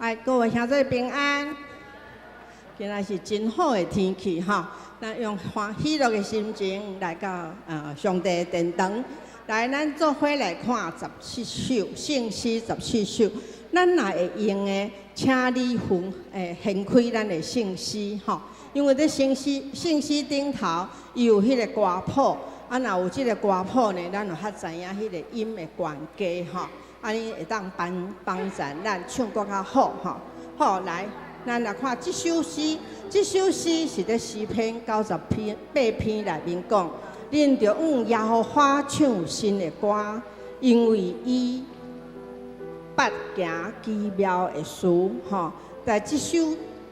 來，各位兄弟平安。今仔是真好的天氣吼，咱用歡喜樂的心情來到上帝的殿堂。來，咱做伙來看十七首聖詩十七首。咱若會用的，請你分掀開咱的聖詩吼，因為佇聖詩聖詩頂頭，伊有彼個歌譜，啊，若有這個歌譜呢，咱就較知影彼個音的懸低吼，按呢會當幫幫助咱唱閣較好吼。好，來，咱來看這首詩，這首詩是佇詩篇98篇內面講，恁著向耶和華唱新的歌，因為伊捌行奇妙的事吼。在這首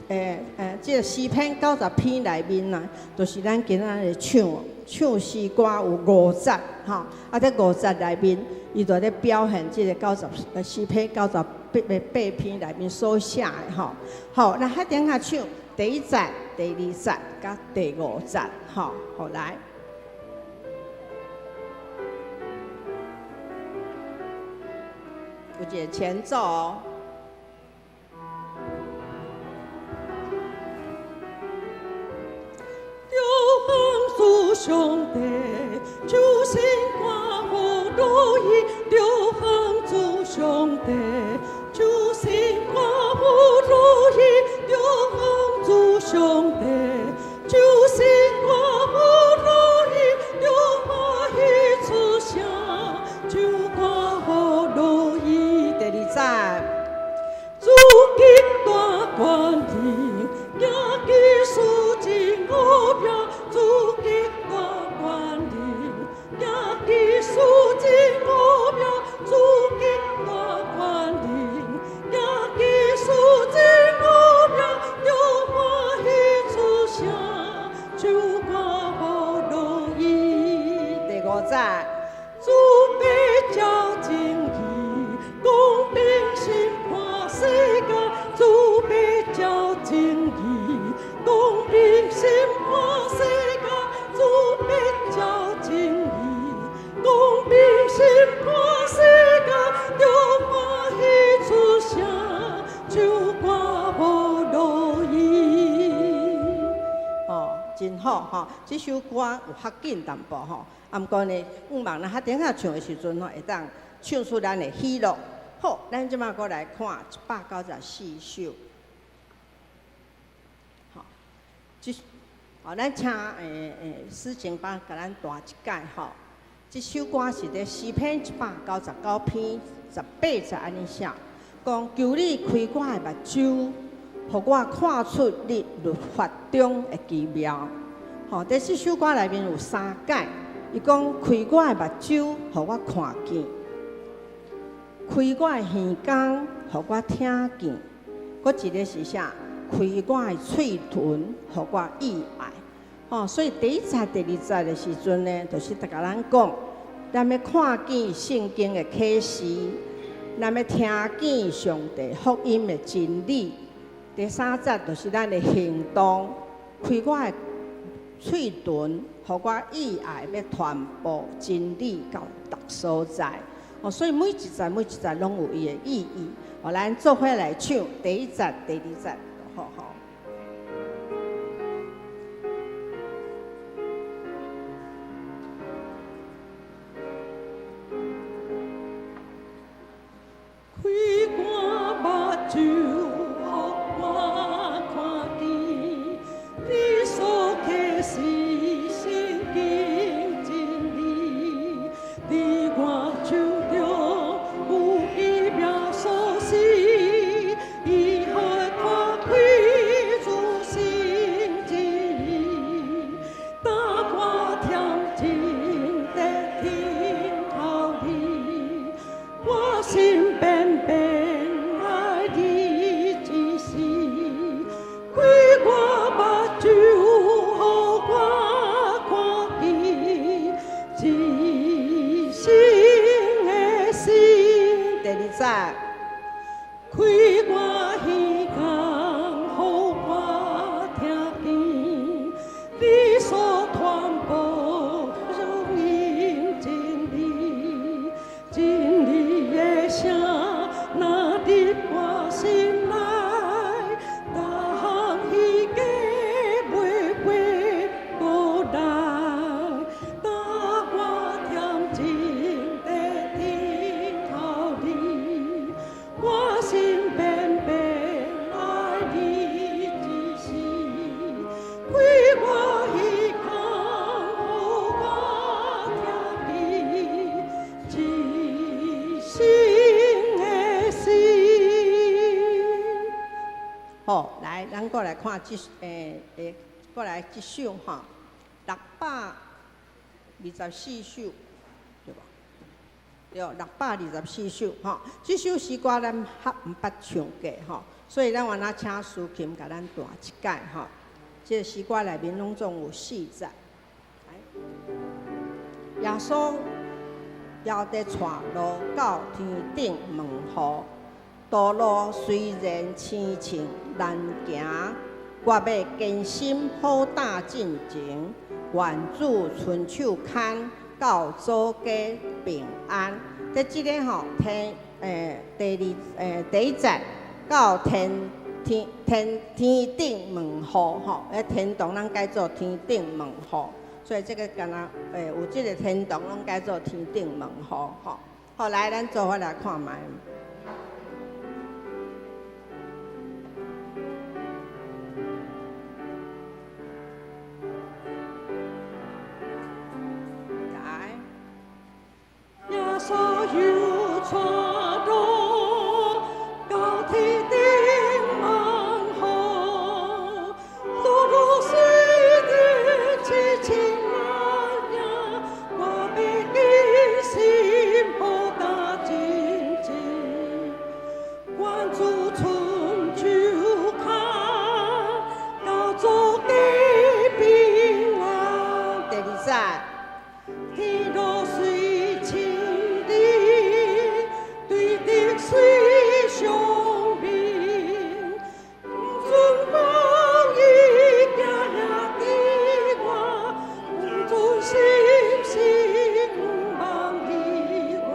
這個詩篇九十篇內面啊，就是咱今仔日唱唱詩歌有五節吼，啊，這五節內面，伊就咧表現這個九十詩篇98篇內面所寫的吼。好，咱較頂下唱第一節、第二節佮第五節，吼，好來。有一個前奏哦。主上帝，唱新歌予樂意，著向主上帝，唱新歌予樂意，著向主上帝，唱新歌予樂意，著歡喜出聲，唱歌予樂意。第二節，主極大權能，行奇事真奧妙，主極大權能，行奇事真奧妙，主極大權能，行奇事真奧妙，著歡喜出聲，唱歌予樂意。第五節，主必照正義，公平審判世界，主必照正義，公平審判世界，主必照正義，公平審判世界，著歡喜出聲，唱歌予樂意。哦，真好吼！這首歌有較緊淡薄吼，啊，毋過呢，向望咱較頂下唱的時陣吼，會當唱出咱的喜樂。好，咱這擺閣來看194首。好，這好，咱請司琴幫共咱彈一擺吼。這首歌是佇詩篇199篇18節按呢寫，講求你開我的目睭，予我看出你律法中的奇妙。吼，佇這首歌內面有三解，伊講開我的目睭，予我看見；開我的耳孔，予我聽見；閣一個是啥？開我的喙唇，予我意愛。吼，所以第一節、第二節的時陣呢，就是共咱講，咱欲看見聖經的啟示，咱欲聽見上帝福音的真理。第三節就是咱的行動，開我的喙唇，予我意愛欲傳播真理到逐所在。哦，所以每一節每一節攏有伊的意義。哦，咱做伙來唱第一節、第二節，好好。開我目睭，予我看見，你所啟示聖經真理，佇我手中有奇妙鎖匙，伊予我看見。咱閣來看這閣來這首吼，624首，對無？對，624首吼。這首詩歌咱較毋捌唱過吼，所以咱原來請司琴共咱彈一擺吼。這個詩歌內面攏總有四節。耶穌猶佇帶路到天頂門戶，道路雖然跣跣難行，我欲堅心好膽進前，願主伸手牽到祖家平安。佇這个吼天第二第一節到天天天天頂門戶吼，天堂咱改做天頂門戶。所以這个敢若有這个天堂攏改做天頂門戶吼。好，來，咱做伙來看覓。來。耶穌又帶路到天頂門戶，道路雖然跣跣難行，我欲堅心好膽進前，願主伸手牽到祖家平安。第二節。天路雖跣離，對敵雖相面，毋准放伊行掠佇我，毋准心心望彼我。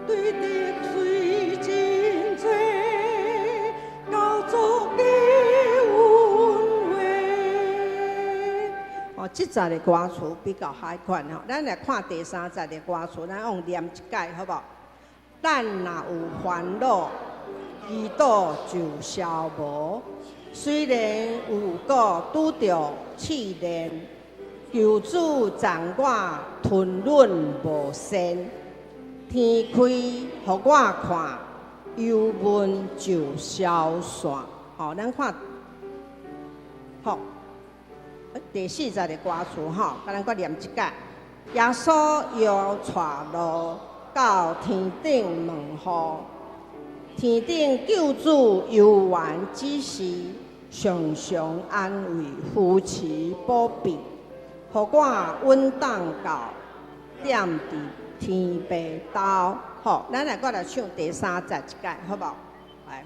對敵雖真濟，到祖家穩話。哦，這節的歌詞比較彼款吼，咱來看第三節的歌詞，咱用念一擺好無？咱若有煩惱，祈禱就消無；雖然有過拄著試煉，求主贈我吞忍無善，天開予我看，憂悶就消散。吼，咱看，好。第四節的歌詞吼，共咱閣念一擺。耶穌又帶路到天頂門戶，天頂救主遊園之時，常常安慰、扶持、保庇，予我穩當到踮佇天父兜。好，咱來閣來唱第三節一擺，好無？來。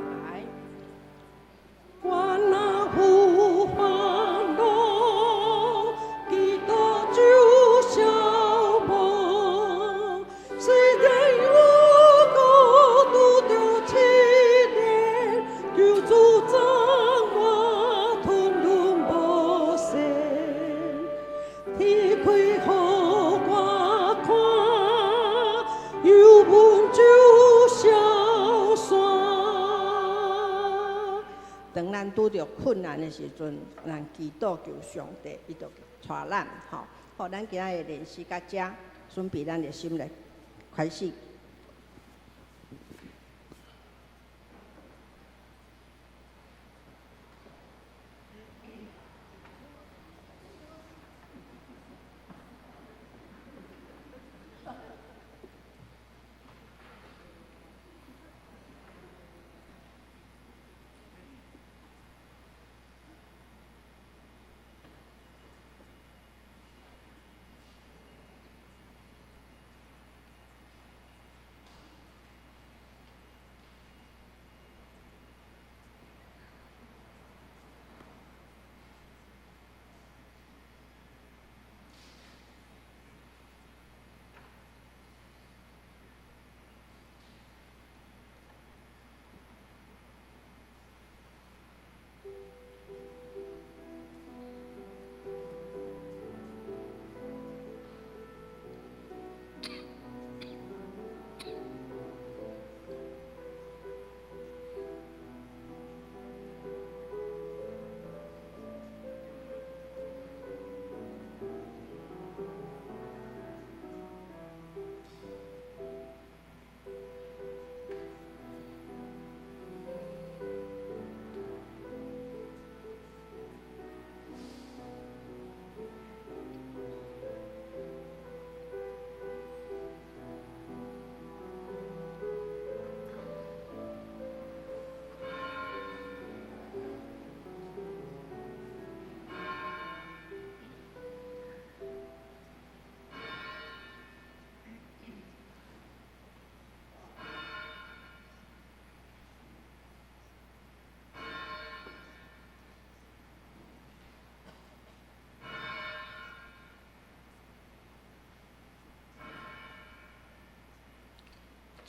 來。我若有煩惱，祈禱就消無。雖然有苦拄著試煉，求主贈我吞忍無善，天開予我看，憂悶就消散。當咱拄著困難的時陣，咱祈禱求上帝，伊就帶咱吼。好，咱今仔日練習到遮，準備咱的心來開始。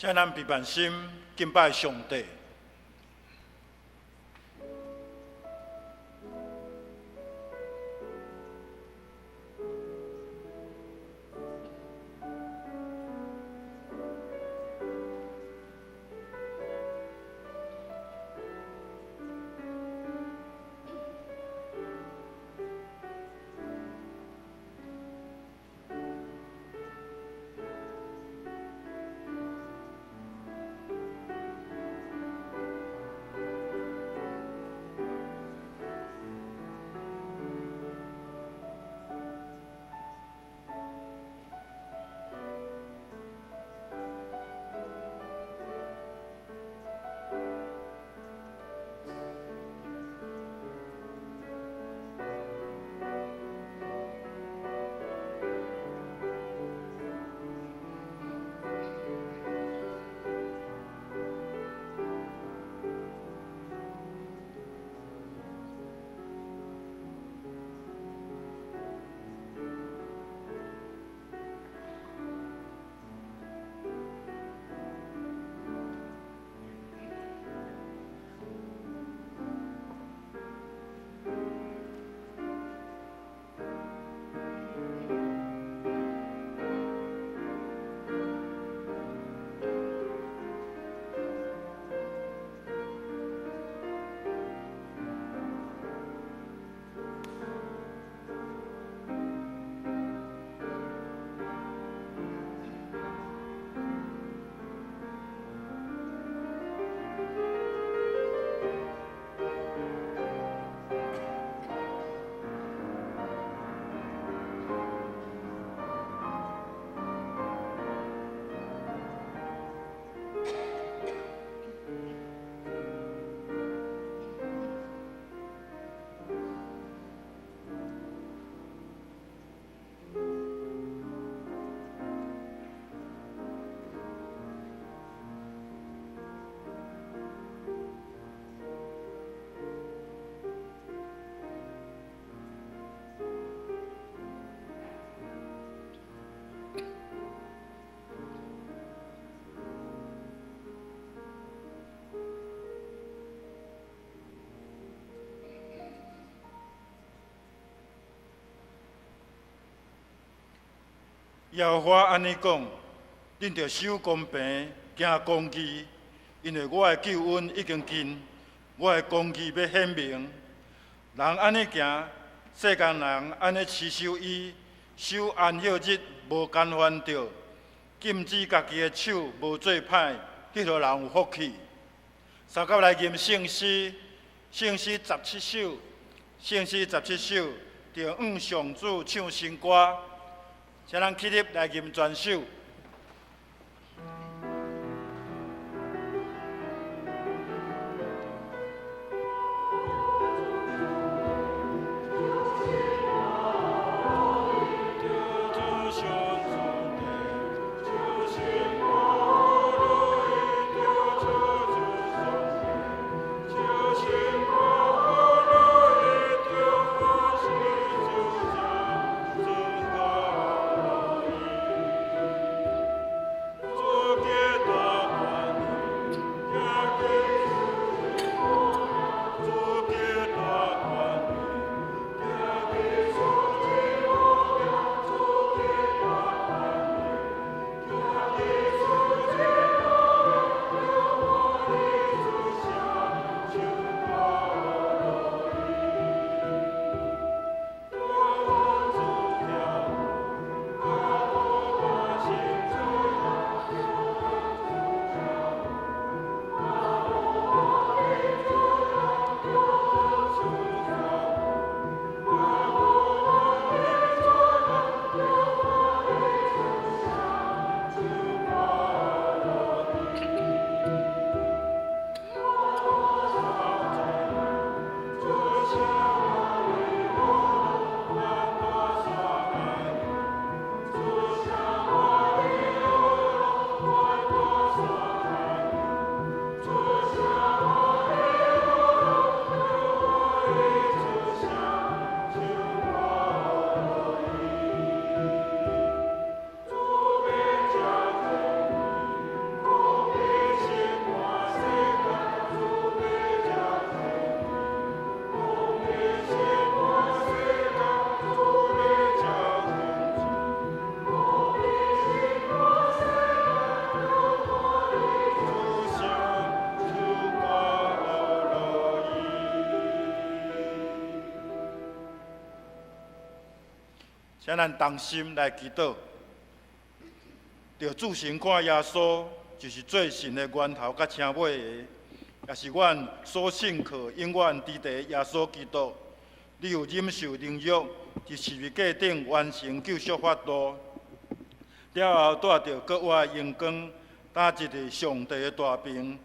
請咱閉目心敬拜上帝。耶和華按呢講：恁著守公平，行公義，因為我的救恩已經近，我的公義欲顯明。人按呢行，世間人按呢持守伊，守安息日無干犯著，禁止家己的手無做歹，彼號人有福氣。相佮來吟聖詩，聖詩十七首，聖詩十七首，著向上主唱新歌。請咱起立來吟全首。請咱同心來祈禱。著注神看耶穌，就是做神的源頭佮成尾的，也是阮所信靠永遠佇佇耶穌基督。你有忍受凌辱，佇十字架頂完成救贖法度，了後帶著國外榮光，擔坐佇上帝的大爿，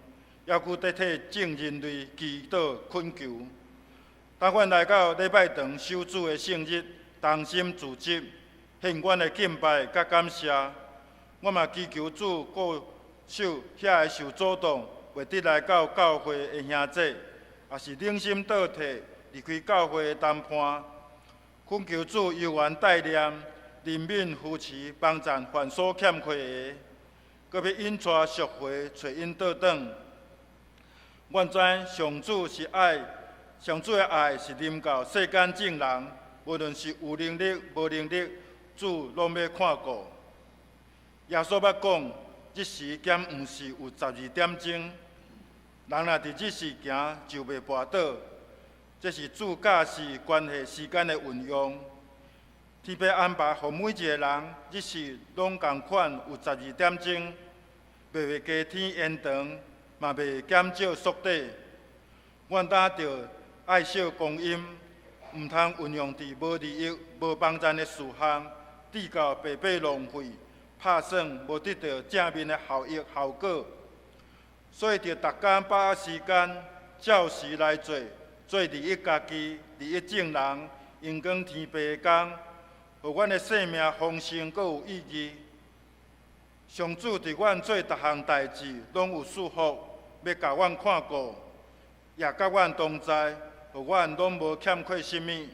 猶閣佇替眾人類祈禱懇求。當阮來到禮拜堂守主的聖日，同心組織，獻阮的敬拜佮感謝。我嘛祈求主顧守遐个受阻擋，袂得來到教會的兄弟，也是忍心倒退離開教會的同伴。懇求主猶原帶念、憐憫、扶持、幫贊凡所欠缺的，閣欲引帶屬回，揣𪜶倒轉。阮知上主是愛，上主的愛是臨到世間眾人，無論是有能力、無能力，主攏欲看顧。耶穌捌講，日時兼毋是有12點鐘，人若佇日時行就袂跋倒。這是主教示關係時間的運用。天父安排予每一個人日時攏仝款有12點鐘，袂會加添延長，嘛袂減少縮短。阮當著愛惜光陰，毋通運用佇無利益、無幫贊的事項，致到白白浪費、拍算無得著正面的效益效果。所以，著逐工把握時間，照時來做，做利益家己、利益眾人、榮光天父的工，予阮的生命豐盛，閣有意義。上主佇阮做逐項代誌，攏有賜福，欲共阮看顧，也佮阮同在，予阮攏無欠缺啥物。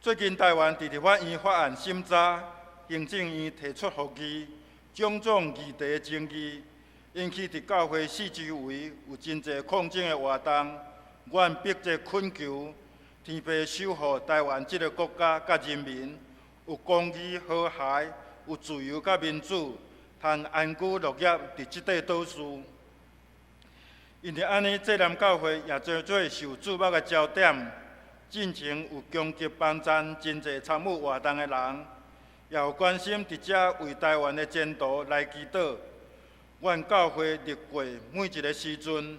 最近台灣佇立法院法案審查，行政院提出復議，種種議題爭議，引起佇教會四周圍有真濟抗爭的活動。阮迫切懇求天父守護台灣這個國家佮人民，有公義和諧，有自由佮民主，通安居樂業佇這塊島嶼。因為按呢，濟南教會也做做受矚目的焦點。進前有攻擊幫贊真濟參與活動的人，也有關心佇遮為台灣的前途來祈禱。阮教會歷過每一個時陣，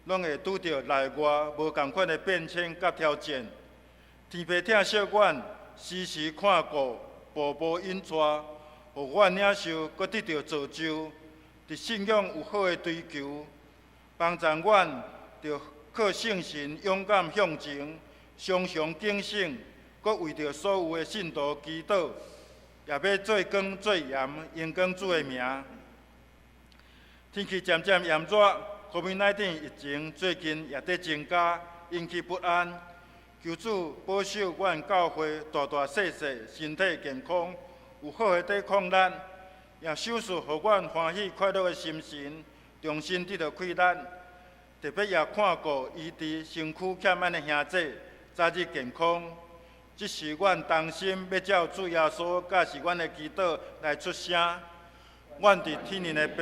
攏會拄著內外無仝款的變遷佮挑戰。天父疼惜阮，時時看顧，步步引帶，予阮領受，閣得著造就，佇信仰有好的追求，幫助阮著靠聖神勇敢向前，常常警醒，閣為著所有的信徒祈禱，也欲做光做鹽，榮光主的名。天氣漸漸炎熱，COVID-19 疫情最近也佇增加，引起不安。求主保守阮教會大大細細身體健康，有好的抵抗力，也賞賜予阮歡喜快樂的心神，重新得著氣力。特別也看顧醫治身軀欠安的兄弟，早日健康。這是阮同心欲照主耶穌教示阮的祈禱來出聲。阮佇天頂的父。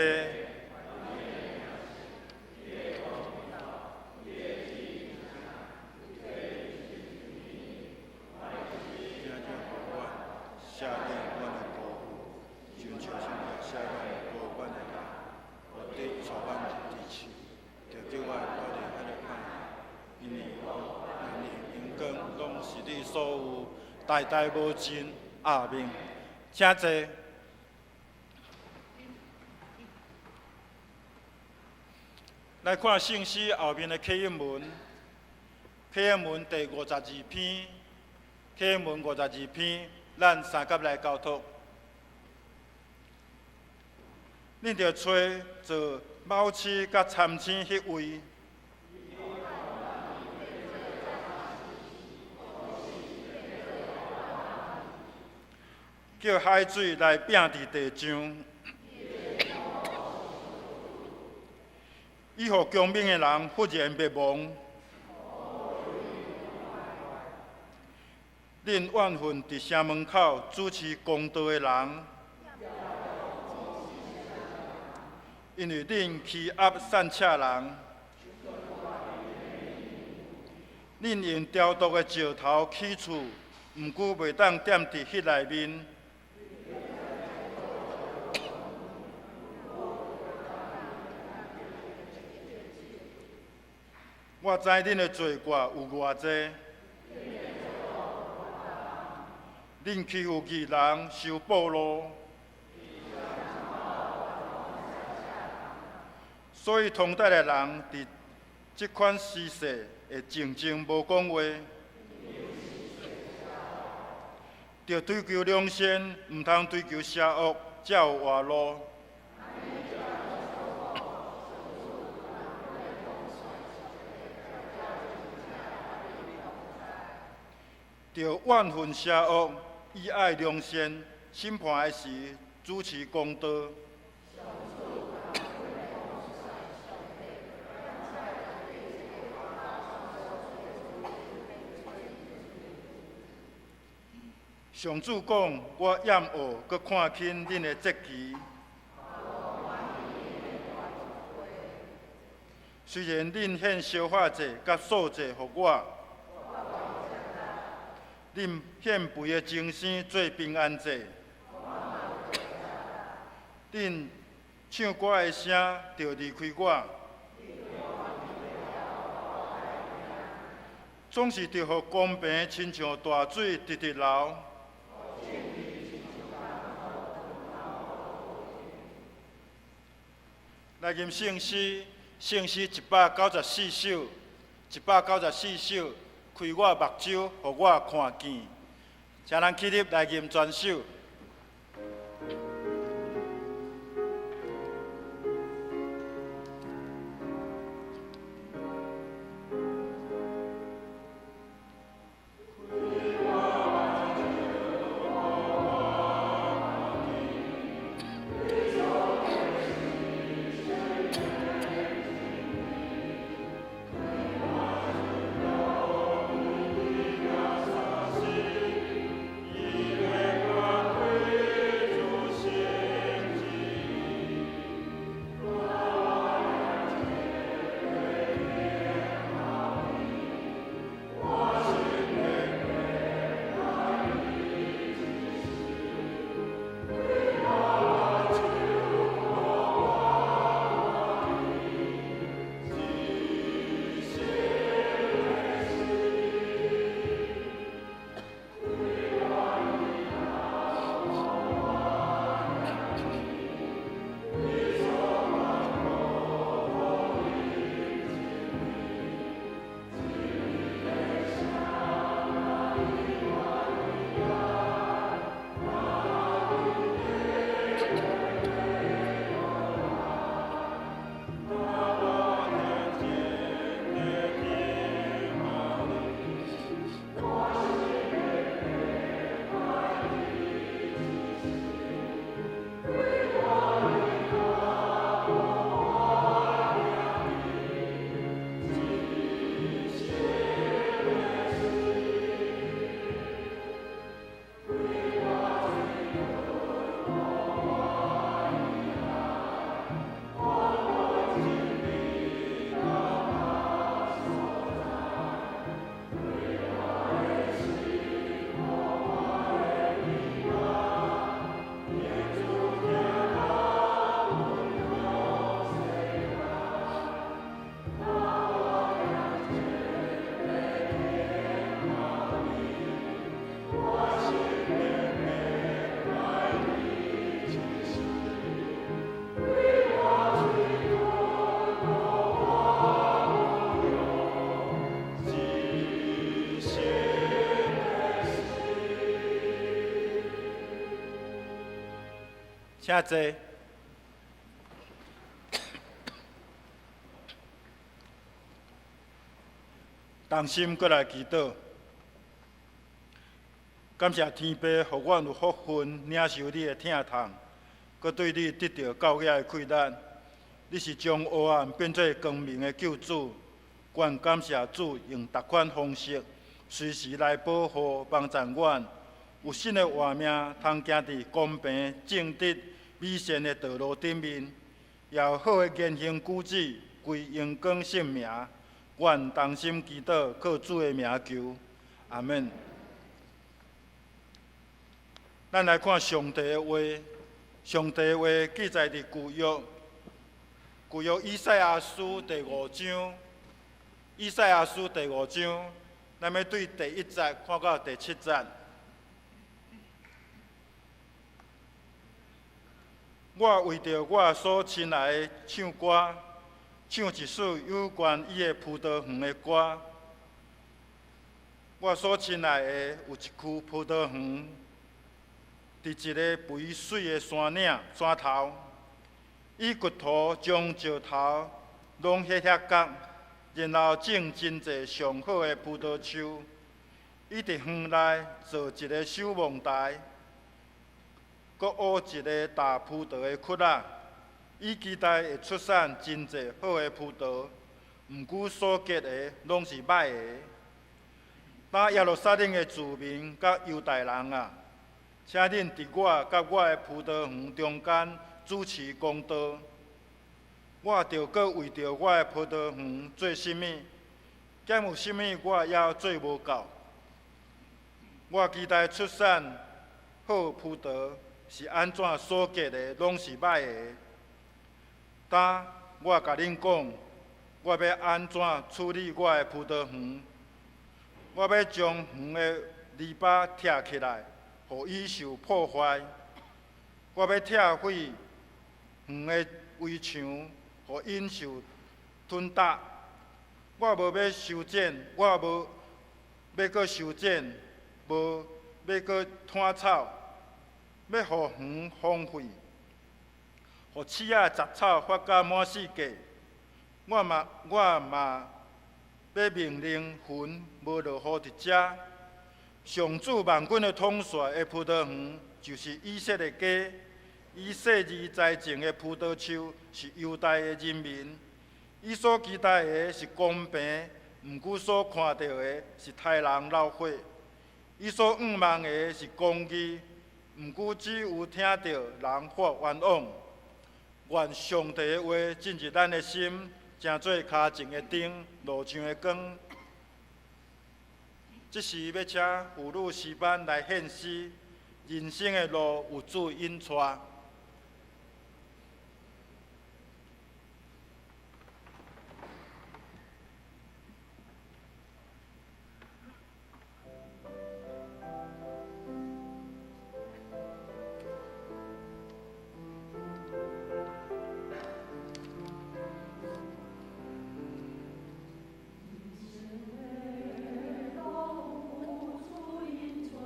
赦免阮的辜負，親像咱也赦免辜阮的人，無得帶阮入試，著救阮脫離彼个歹，因為國、能力、榮光，攏是你所有，代代無盡。阿們。請坐。來看聖詩後面的啟應文，啟應文第52篇，啟應文52篇，咱三甲來交託。恁著揣做昴星佮參星彼位，叫海水來拚佇地上，伊予強猛的人忽然滅亡。恁怨恨佇城門口主持公道的人，因為恁欺壓散赤人，恁用雕琢的石頭起厝，毋過袂當踮佇彼內面。我知恁的罪過有偌濟，恁欺負義人，收俸祿，所以通達的人佇這款時勢會靜靜無講話。著追求良善，毋通追求邪惡，才有活路。著怨恨邪惡，以愛良善，審判的時主持公道。上主講：我厭惡閣看輕恁的節期。雖然恁獻燒化祭佮素祭予我，恁獻肥的精牲做平安祭，恁唱歌的聲著離開我，總是著予公平親像大水直直流。來吟聖詩，聖詩194首，194首。開我目睭，予我看見。請咱起立來吟全首。請坐。同心閣來祈禱，感謝天父，予阮有福分領受你的疼痛，閣對你得著教養的快樂。你是將黑暗變做光明的救主，阮感謝主用逐款方式，隨時來保護、幫助阮。有新的活命，通行佇公平、正直、美善的道路頂面，也有好的言行舉止，歸榮光聖名。阮同心祈禱，靠主的名求，阿們。咱來看上帝的話，上帝的話記載佇舊約，舊約以賽亞書第五章，以賽亞書第五章，咱欲對第一節看到第七節。我為著我所親愛的唱歌，唱一首有關伊的葡萄園的歌。我所親愛的有一區葡萄園，佇一个肥媠的山嶺山頭，伊掘土將石頭攏彼遐角，然後種真濟上好的葡萄樹。伊佇園內造一个守望台，閣挖一个打葡萄的窟仔。伊期待會出產真濟好的葡萄，毋過所結的攏是䆀的。當耶路撒冷的子民佮猶大人啊，請恁佇我佮我的葡萄園中間主持公道。我著閣為著我的葡萄園做啥物？敢有啥物我猶做無夠？我期待出產好葡萄，是按怎所結的攏是䆀的？當我共恁講，我欲按怎處理我的葡萄園？我欲將園的籬笆拆起來，予伊受破壞；我欲拆毀園的圍牆，予𪜶受吞打。我無欲修剪，我無欲閣修剪，無欲閣湠草，欲予園荒廢，予刺仔雜草發甲滿四界。我嘛欲命令雲無落雨佇遮。上主萬軍的統帥的葡萄園，就是以色列家；伊細膩栽種的葡萄樹是猶大的人民。伊所期待的是公平，毋過所看著的是刣人流血；伊所向望的是公義，毋過只有聽著人發冤枉。願上帝的話進入咱的心，成做跤前的燈，路上的光。這時欲請婦女詩班來獻詩，人生的路有主引帶。人生的路有主引帶。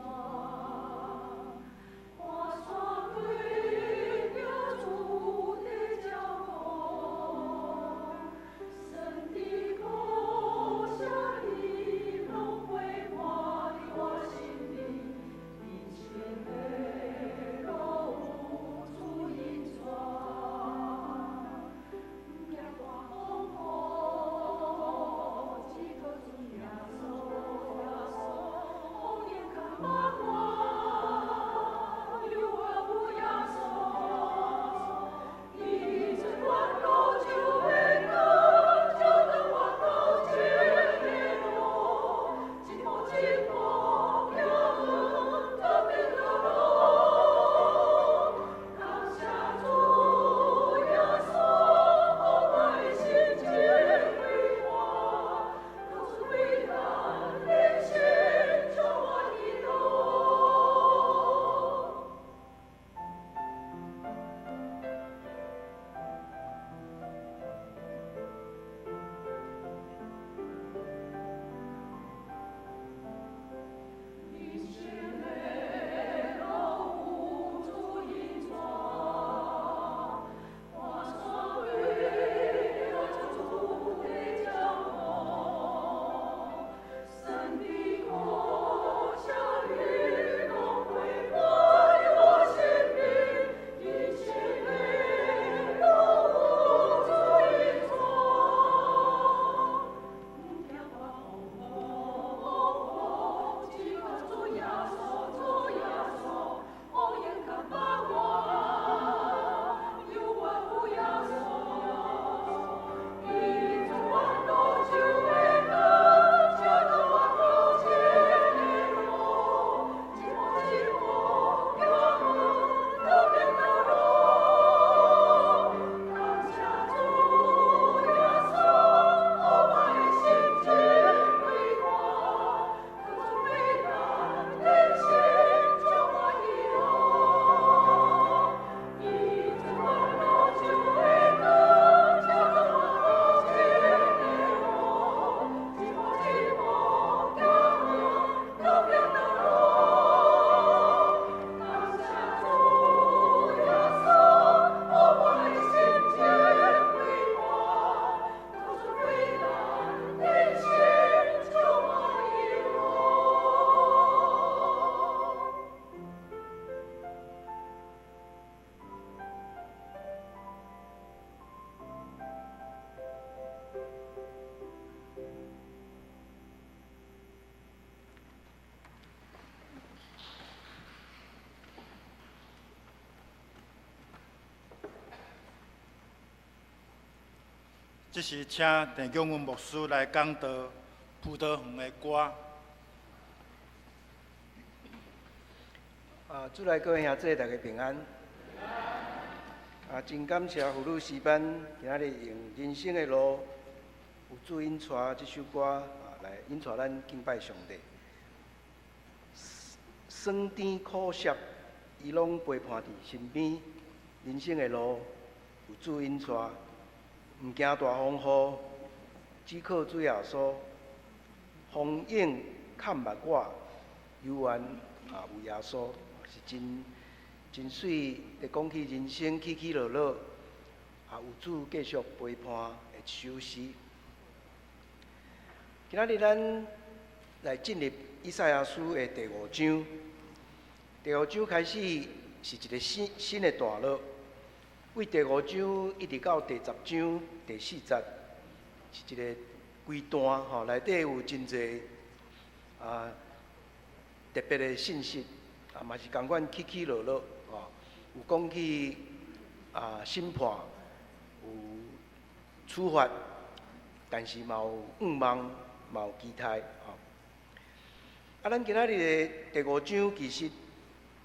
這時請鄭經文牧師來講道《葡萄園的歌》。啊，主內各位兄弟，大家平安。啊，真感謝婦女詩班今仔日用《人生的路》有主引帶這首歌啊，來引帶咱敬拜上帝。酸甜苦澀，伊攏陪伴佇身邊。人生的路有主引帶，毋驚大風雨，只靠主耶穌。風湧崁目我，猶原啊有耶穌，是真真媠。佇講起人生起起落落，啊有主繼續陪伴的一首詩。今仔日咱來進入以賽亞書的第五章。第五章開始是一個新新的段落，對第五章一直到第10章第四節，是一個規段吼，內底有真濟啊特別的信息，啊嘛是仝款起起落落吼，有講起啊審判，有處罰，但是嘛有盼望，嘛有期待吼。啊，咱今仔日的第五章其實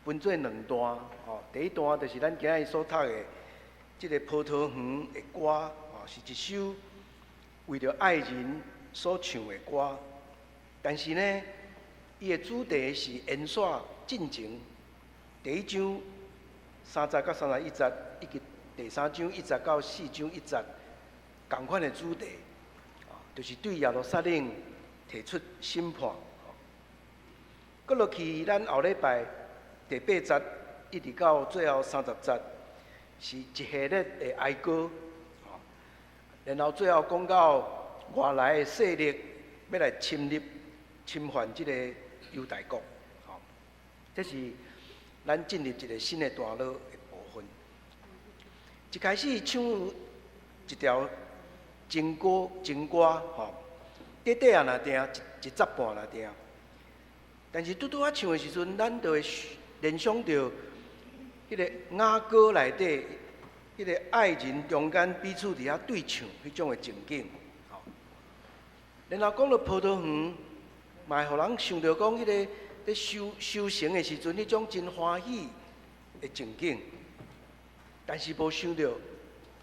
分做兩段，吼，第一段就是咱今仔日所讀的這个葡萄園的歌，吼，是一首為著愛人所唱的歌。但是呢，伊的主題是延續進前第一章3節到31節，以及第三章1節到4章1節，仝款的主題，就是對耶路撒冷提出審判。閣落去，咱後禮拜第八節一直到最後30節，是一系列的哀歌，然後最後講到外來的勢力欲來侵入、侵犯這个猶大國，這是咱進入一个新的段落的部分。一開始唱一條情歌，情歌吼，短短仔爾爾，一節半爾爾。但是拄拄仔唱的時陣，咱就會聯想著彼个雅歌內底，彼个愛人中間彼此佇遐對唱彼種的情景。然後講到葡萄園，嘛會予人想著講彼个佇收收成的時陣，彼種真歡喜的情景。但是無想著，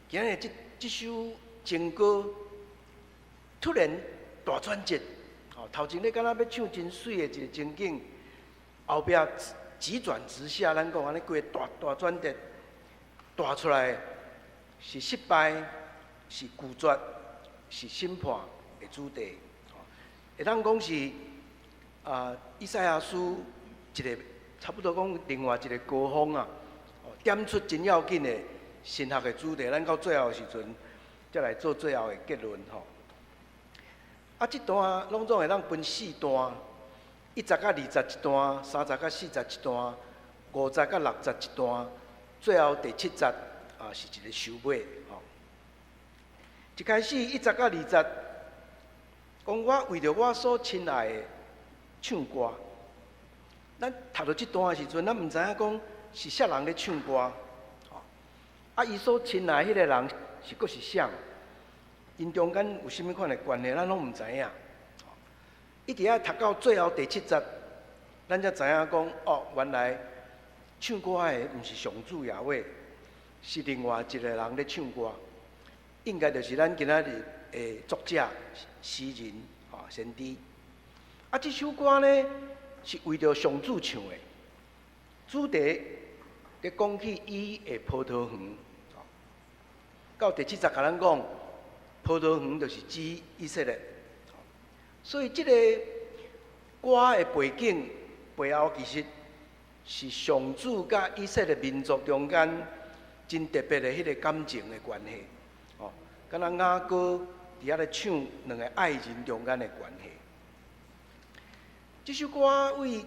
今日這這首情歌突然大轉折。哦，頭前咧敢若欲唱真媠的一个情景，後壁急轉直下，咱講按呢規个大大轉折，帶出來是失敗，是拒絕，是審判的主題。會當講是啊，以賽亞書一个差不多講另外一个高峰啊，點出真要緊的神學的主題。咱到最後的時陣，才來做最後的結論吼。啊，這段攏總會當分四段，1節到2節一段，3節到4節一段，5節到6節一段，最後第七節啊是一个收尾吼。一開始1節到2節，講我為著我所親愛的唱歌。咱讀到這段的時陣，咱毋知影講是啥人咧唱歌，啊，伊所親愛彼个人是閣是啥？𪜶中間有啥物款的關係，咱攏毋知影。一直愛讀到最後第七節，咱才知影講哦，原來唱歌的毋是上主耶和華，是另外一个人咧唱歌。應該就是咱今仔日的作者、詩人、吼先知。啊，這首歌呢是為著上主唱的，主題咧講起伊的葡萄園。到第七節共咱講，葡萄園就是指以色列，所以這个歌的背景背後，其實是上主佮以色列民族中間真特別的彼个感情的關係，哦，敢若雅歌佇遐咧唱兩个愛人中間的關係。這首歌對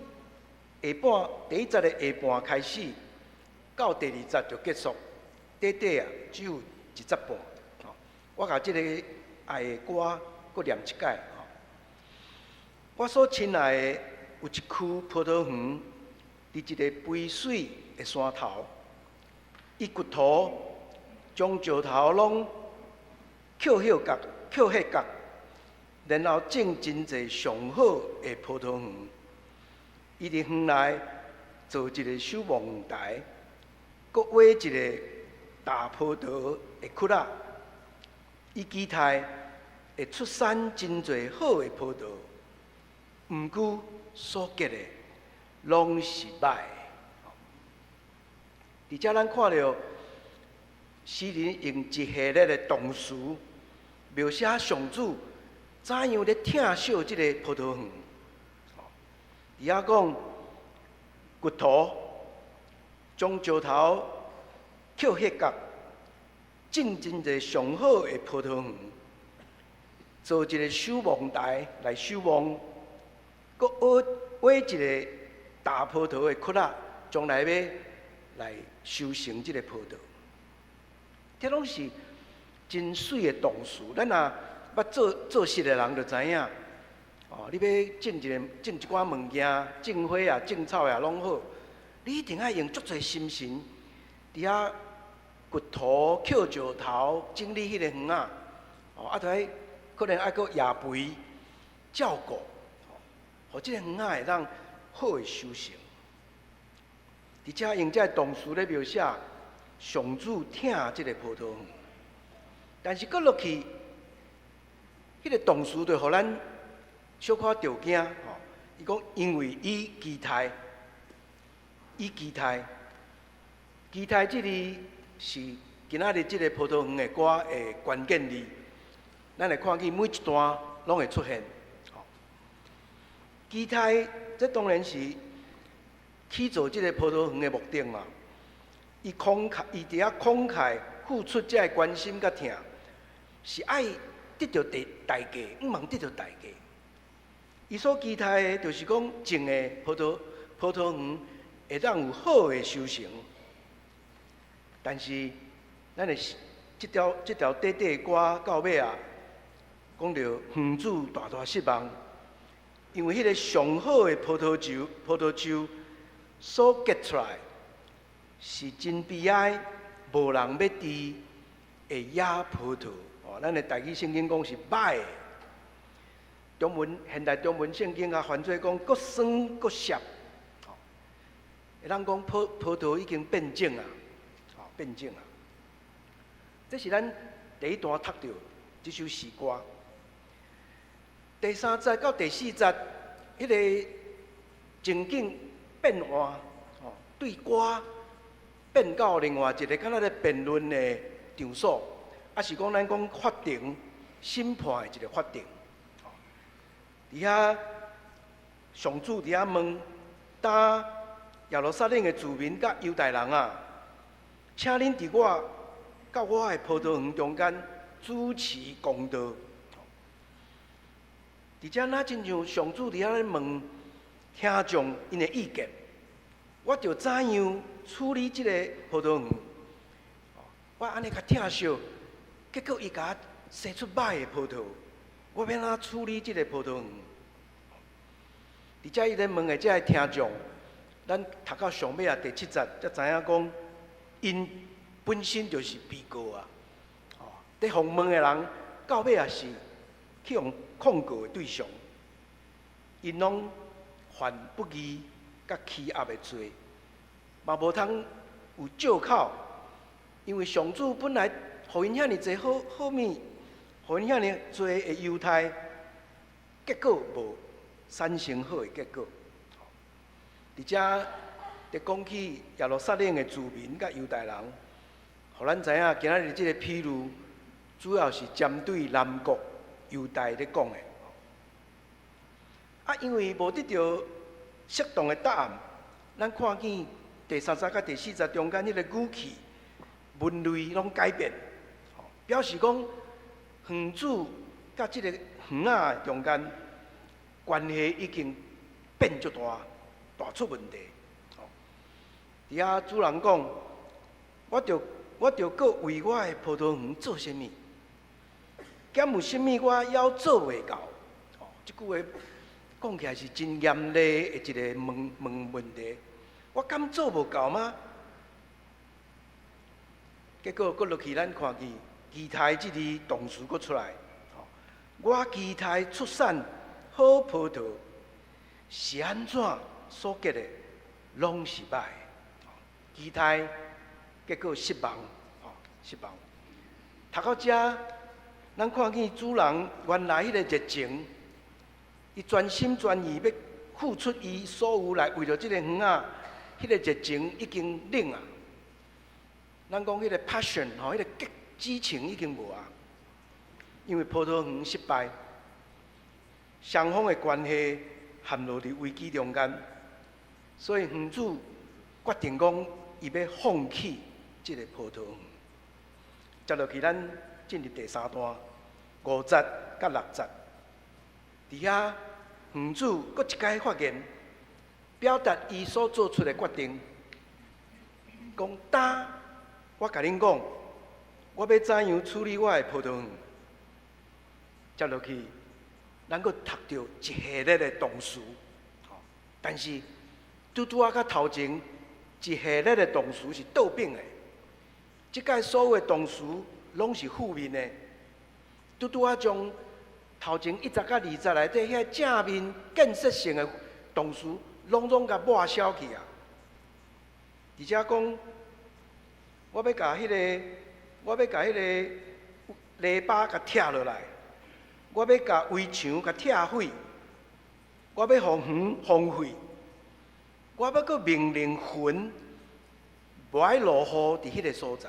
下半第一節的下半開始，到第二節就結束，短短啊只有一節半。我共這个愛的歌閣念一擺。我所親愛的有一區葡萄園，佇一个肥水的山頭，伊掘土將石頭攏抾葉角，抾彼角，然後種真濟上好的葡萄園。伊佇園內做一個守望台，閣挖一個踏葡萄的窟仔。伊期待會出產真濟好的葡萄，毋過所結的攏是歹的。佇遮咱看著詩人用一系列的動詞描寫上主怎樣咧疼惜這个葡萄園。佇遐講掘土，將石頭抾彼角，種真濟上好的葡萄園，做一个守望台來守望，閣挖一个踏葡萄的窟仔，將來欲來收成這个葡萄。這攏是真媠的動詞。咱若捌做做事的人就知影，哦，你欲種一个種一寡物件，種花啊、種草啊，攏好，你一定愛用足濟心神，佇遐掘土、抾石頭、整理彼个園仔，哦，啊，著愛可能愛閣掖肥、照顧，予這个園仔會當好的收成。佇遮用這个動詞咧描寫上主疼這个葡萄園，但是閣落去，彼个動詞就予咱小可著驚吼。伊講因為伊期待，伊期待，期待這字是今仔日這个葡萄園的歌的關鍵字。咱會看見每一段攏會出現。期待，這當然是起造這个葡萄園的目的嘛。伊慷慨，伊佇遐慷慨付出這个關心佮疼，是愛得著代代價，向望得著代價。伊所期待的，就是講種的葡萄園會當有好的收成。但是，咱的這條短短的歌到尾啊，講著園主大大失望，因為彼个上好的葡萄樹所結出來是真悲哀，無人欲挃的野葡萄。哦，咱的台語聖經講是歹的。中文現代中文聖經啊，翻做講閣酸閣澀。哦，會當講葡萄已經變種啊，哦，變種啊。這是咱第一段讀著這首詩歌。第三節到第四節，彼个情景變換，哦，對歌變到另外一个敢若咧辯論的場所，抑是講咱講法庭審判的一个法庭。佇遐上主佇遐問，當耶路撒冷的住民佮猶大人啊，請恁佇我佮我的葡萄園中間主持公道。佇遮若親像上主佇遐咧問聽眾𪜶的意見，我著怎樣處理這个葡萄園？我按呢共疼惜，結果伊共我生出歹的葡萄，我欲按怎處理這个葡萄園？佇遮伊咧問的這个聽眾，咱讀到上尾啊第七節，才知影講，𪜶本身就是被告啊！哦，佇予問的人，到尾也是去予控告的對象，𪜶攏犯不義佮欺壓的罪，嘛無通有藉口，因為上主本來予𪜶遐爾濟好好物，予𪜶遐爾濟的優待，結果無產生好的結果。佇遮佇講起耶路撒冷的住民佮猶大人，予咱知影今仔日這个譬喻主要是針對南國猶大咧講的。啊，因為無得著適當的答案，咱看見第三節佮第四節中間彼个語氣、文類攏改變，表示講園主佮這个園仔中間關係已經變足大，大出問題。佇遐主人講，我著閣為我的葡萄園做啥物？敢有啥物我猶做袂到？哦，這句話講起來是真嚴厲的一个問問問題。我敢做無夠嗎？結果閣落去，咱看見期待這字動詞閣出來。我期待出產好葡萄，是按怎所結的攏是歹的。期待結果失望，失望。讀到遮，咱看見主人原來彼個熱情，伊全心全意欲付出伊所有來為著這個園仔，彼個熱情已經冷啊。咱講彼個 passion 吼，彼個激激情已經無啊。因為葡萄園失敗，雙方的關係陷落佇危機中間，所以園主決定講，伊欲放棄這個葡萄園。接落去，咱進入第三段，五節佮六節。佇遐，園主閣一擺發言，表達伊所做出的決定，講今我共恁講，我欲怎樣處理我的葡萄園。接落去，咱閣讀著一系列的動詞，但是拄拄仔較頭前一系列的動詞是倒反的，這擺所有的動詞攏是負面的。拄拄仔將頭前一節佮二節內底遐正面建設性的動詞，攏總共抹消去啊！而且講，我欲共彼個籬笆共拆落來。我欲共圍牆共拆毀，我欲予園荒廢，我欲閣命令雲無愛落雨佇彼個所在。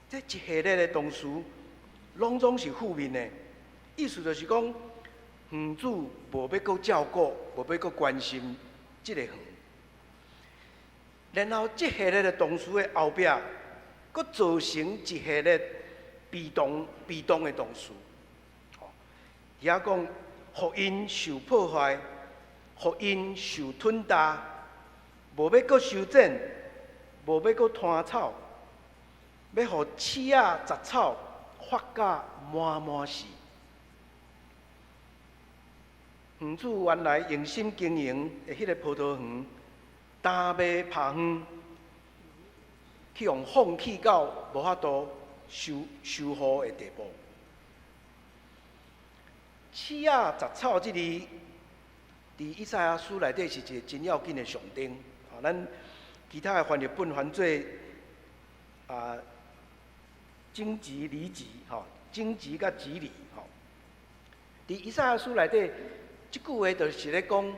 這一系列的動詞，攏總是負面的，意思就是講，園主無欲閣照顧，無欲閣關心這個園。然後這系列的動詞的後壁，閣造成一系列被動、被動的動詞。遐講，予𪜶受破壞，予𪜶受吞踏，無欲閣修剪，無欲閣拖草，欲予刺仔雜草發甲滿滿是。園主原來用心經營的彼個葡萄園，今欲拍園，去予放棄到無法度修修護的地步。刺仔雜草這字，佇以賽亞書內底是一個真要緊的象徵。吼，咱其他的翻譯本翻做啊，荊棘蒺藜，吼，荊棘佮蒺藜，吼。佇以賽亞書內底，這句話就是咧講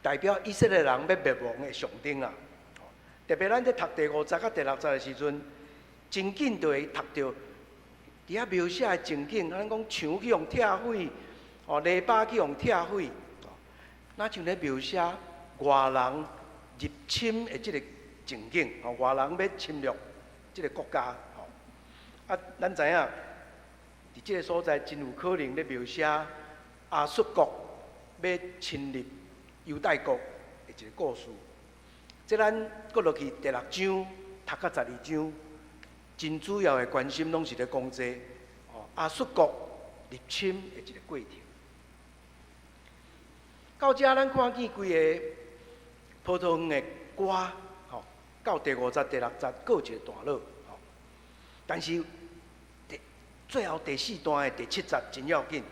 代表以色列人欲滅亡的象徵啊。特別咱咧讀第五節佮第六節的時陣，真緊就會讀著佇遐描寫的情景，咱講牆去予拆毀，哦，籬笆去予拆毀，若像咧描寫外人入侵的這個情景，哦，外人欲侵略這個國家，吼。啊，咱知影，佇這個所在真有可能咧描寫亞述國欲侵入猶大國的一個故事。這咱閣落去第六章讀到十二章，真主要的關心攏是咧講這個，哦，亞述國入侵的一個過程。到遮咱看見規個葡萄園的歌，吼，到第五節、第六節閣有一個段落，吼。但是第最後第四段的第七節真要緊。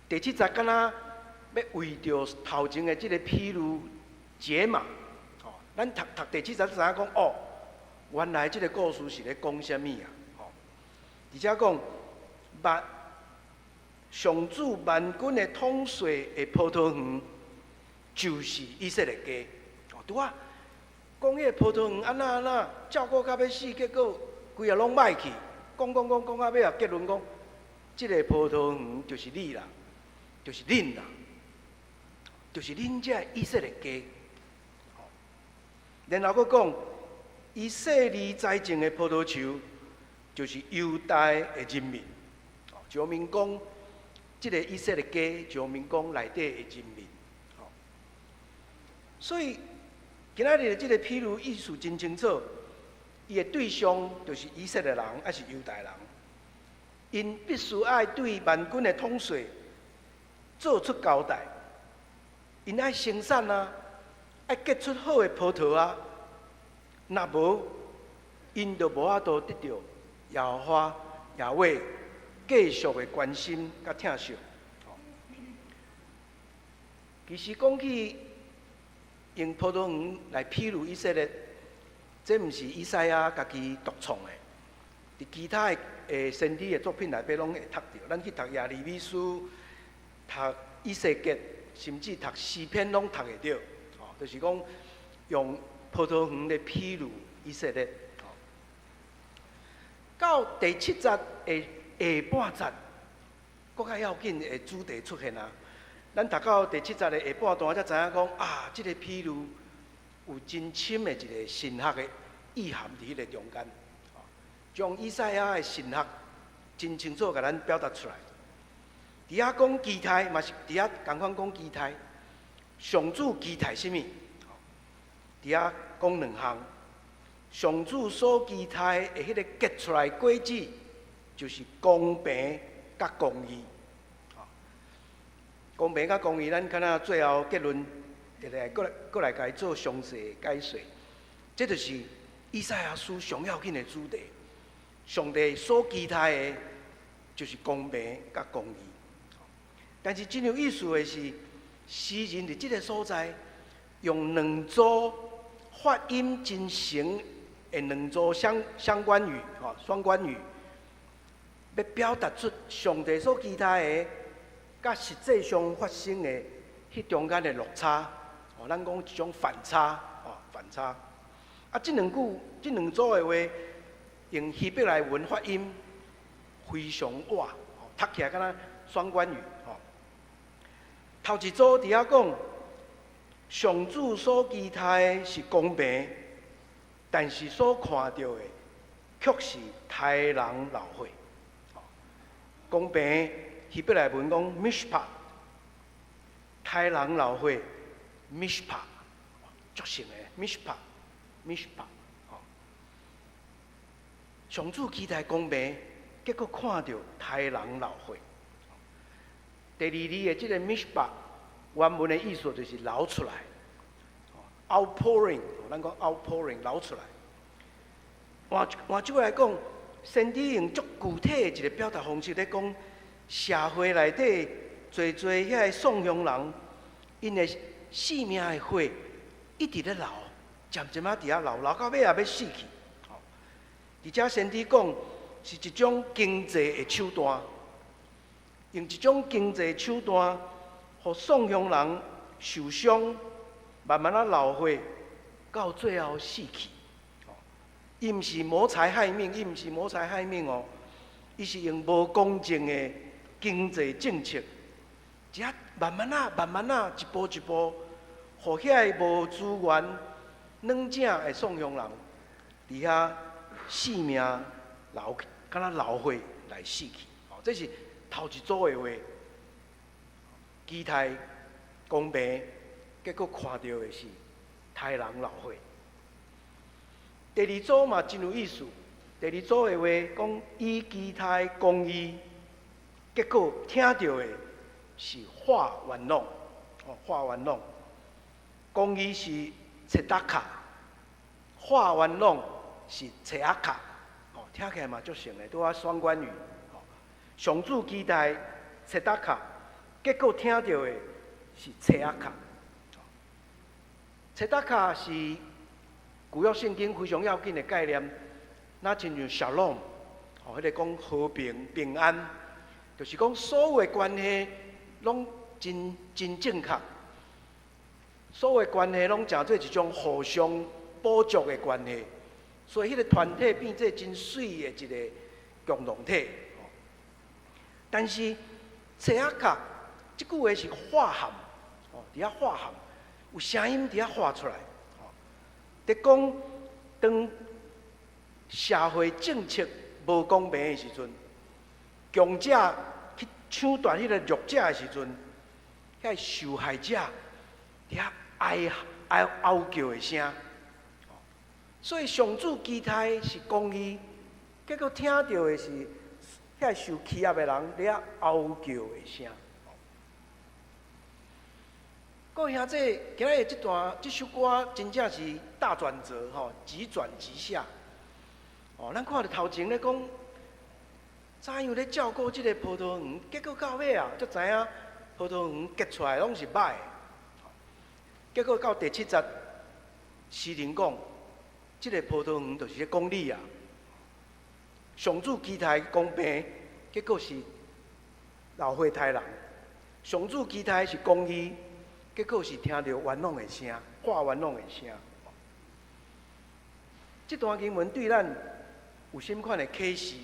第七節敢若欲為著頭前的這個譬喻解碼，吼，咱讀讀第七節就知影講，哦，原來這個故事是咧講啥物啊？吼，而且講，萬上主萬軍的統帥的葡萄園，就是以色列家。哦，拄仔講彼個葡萄園按怎按怎照顧甲欲死，結果規个攏歹去。講講講講到尾仔結論講，這個葡萄園就是你啦，就是恁啦，就是恁這以色列家。然後閣講，伊細膩栽種的葡萄樹，就是猶大的人民。就明講，這個以色列家就明講內底的人民。所以今仔日的這個譬喻意思真清楚，伊的對象就是以色列人，抑是猶大人。𪜶必須愛對萬軍的統帥做出交代，𪜶愛生產啊，愛結出好的葡萄啊，若無，𪜶就無法度得著耶和華耶和繼續的關心佮疼惜。其實講起用葡萄園來比喻以色列，這毋是以賽亞家己獨創的，佇其他的先知的作品內底攏會讀著。咱去讀耶利米書、讀以西結，甚至讀詩篇攏讀會著。哦，就是講用葡萄園來比喻以色列。到第七節的下半節，閣較要緊的主題出現啊！咱讀到第七節的下半段，才知影講啊，這個比喻有真深的一個神學的意涵佇彼個中間，將以賽亞的神學真清楚共咱表達出來。佇遐講期待，嘛是佇遐仝款講期待。上主期待啥物？佇遐講兩項。上主所期待的彼個結出來果子，就是公平佮公義。公平佮公義，咱看下最後結論，會來閣來閣來共伊做詳細解說。這就是以賽亞書上要緊的主題。上帝所期待的，就是公平佮公義。但是真有意思的是，詩人佇這個所在，用兩組發音真像的兩組相關語，吼，雙關語，欲表達出上帝所期待的，佮實際上發生的彼中間的落差，哦，咱講一種反差，哦，反差。啊，這兩句、這兩組的話，用希伯來文發音非常倚，讀起來敢若雙關語，吼。頭一組佇遐講，上主所期待的是公平，但是所看著的卻是刣人流血。公平希伯來文講 mishpat，刣人流血 mishpat，足像的 mishpat，mishpat。上主期待公平，結果看著刣人流血。第二字的這個 mishpat，原文的意思就是流出來，outpouring，咱講 outpouring 流出來。換句話來講，先知用足具體的一個表達方式咧講，社會內底濟濟遐个喪鄉人，𪜶的性命的血一直咧流，漸漸仔佇遐流，流到尾也欲死去。而且先知講是一種經濟的手段，用一種經濟手段，予喪鄉人受傷，慢慢仔流血，到最後死去。伊毋是謀財害命，伊毋是謀財害命哦，伊是用無公正的經濟政策，這慢慢仔、慢慢仔，一步一步，予遐个無資源、軟正的喪鄉人，佇遐性命流，敢若流血來死去。哦，這是頭一組的話，期待公平，結果看著的是刣人流血。第二組嘛真有意思。第二組的話講，伊期待公義，結果聽著的是話玩弄，哦，話玩弄。公義是 tzedakah，話玩弄是 tse'akah，哦，聽起來嘛足像的，拄仔雙關語。哦，上主期待 tzedakah，結果聽著的是 tse'akah。Tzedakah 是舊約聖經非常要緊的概念，若親像 shalom，哦，彼個講和平、平安，就是講所有的關係攏真真正確，所有的關係攏成做一種互相補足的關係，所以彼個團體變做真媠的一個共同體。但是 tse'akah 這句話是喝喊，哦，佇遐喝喊，有聲音佇遐發出來。佇講當社會政策無公平的時陣，強者去搶奪彼個弱者的時陣，彼個受害者佇遐哀哀哀叫的聲。所以上主期待是公義，結果聽著的是彼個受欺壓的人佇遐哀叫的聲。各位兄弟，今仔日這段這首歌真正是大轉折吼，急轉直下。哦，咱看著頭前咧講，怎樣咧照顧這个葡萄園？結果到尾啊，才知影葡萄園結出來攏是歹的。結果到第七節，詩人講，這个葡萄園就是咧講你啊。上主期待公平，結果是流血刣人；上主期待是公義，結果是聽著冤枉的聲，喊冤枉的聲。這段經文對咱有啥物款的啟示？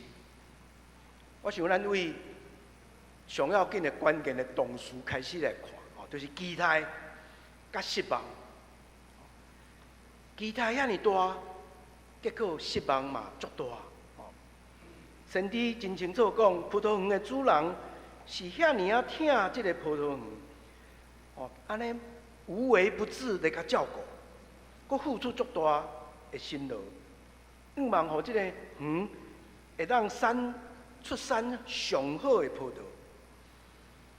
我想咱為上要緊的關鍵的動詞開始來看，吼，就是期待佮失望。期待遐爾大，結果失望嘛足大。先知真清楚講，葡萄園的主人是遐爾仔疼這个葡萄園，哦，按呢無微不至來共照顧，閣付出足大的辛勞，向望予這个園會當產出產上好的葡萄。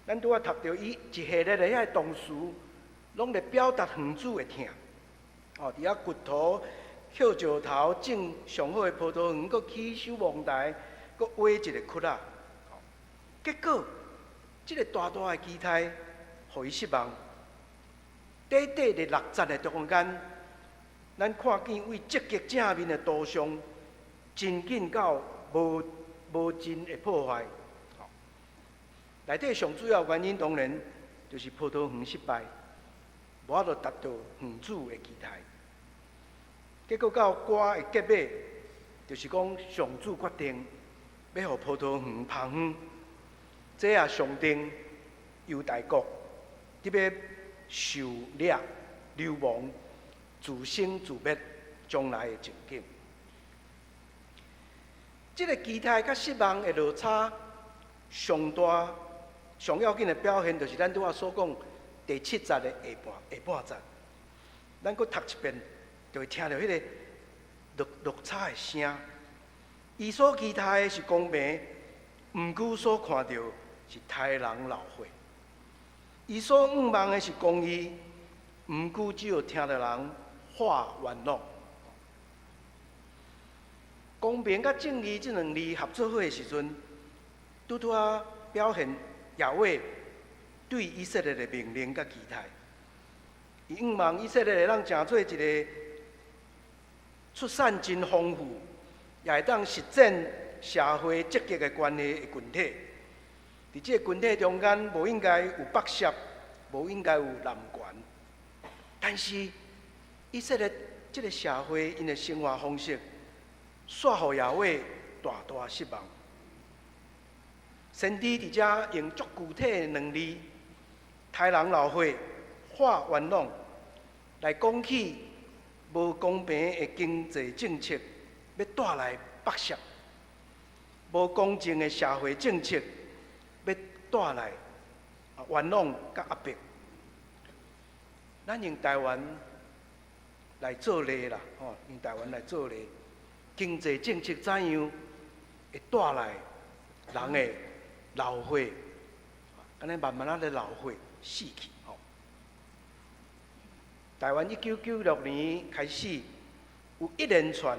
咱拄仔讀著伊一系列的遐動詞，攏咧表達園主的疼。哦，佇遐掘土、抾石頭、種上好的葡萄園，閣起守望台，閣挖一个窟仔。結果，這个大大的期待，予伊失望。短短的六節的中間，咱看見為積極正面的圖像，真緊到無無盡的破壞。內底上主要原因當然就是葡萄園失敗，無法度達到園主的期待。結果到歌的結尾，就是講上主決定欲予葡萄園芳遠，這也象徵猶大國佇欲受掠、流亡、自生自滅將來的情景。這个期待佮失望的落差，上大、上要緊的表現，就是咱拄仔所講第七節的下半節。咱閣讀一遍，就會聽著彼个落差的聲。伊所期待的是公平，毋過所看著是刣人流血。伊所向望的是公義，毋過只有聽著人喊冤枉。公平佮正義這兩字合做伙的時陣，拄拄仔表現耶和華對以色列的命令佮期待。伊向望以色列會當成做一个出產真豐富，也會當實踐社會積極的關係的群體。佇這个群體中間，無應該有剝削，無應該有濫權。但是以色列這个社會𪜶的生活方式，煞予耶和華大大失望。先知佇遮用足具體的兩字，刣人流血、喊冤枉，來講起無公平的經濟政策，欲帶來剝削；無公正的社會政策，欲帶來冤枉佮壓迫。咱用台灣來做例啦，吼，用台灣來做例，經濟政策怎樣會帶來人的流血，按呢慢慢仔咧流血死去，吼。台灣1996年開始有一連串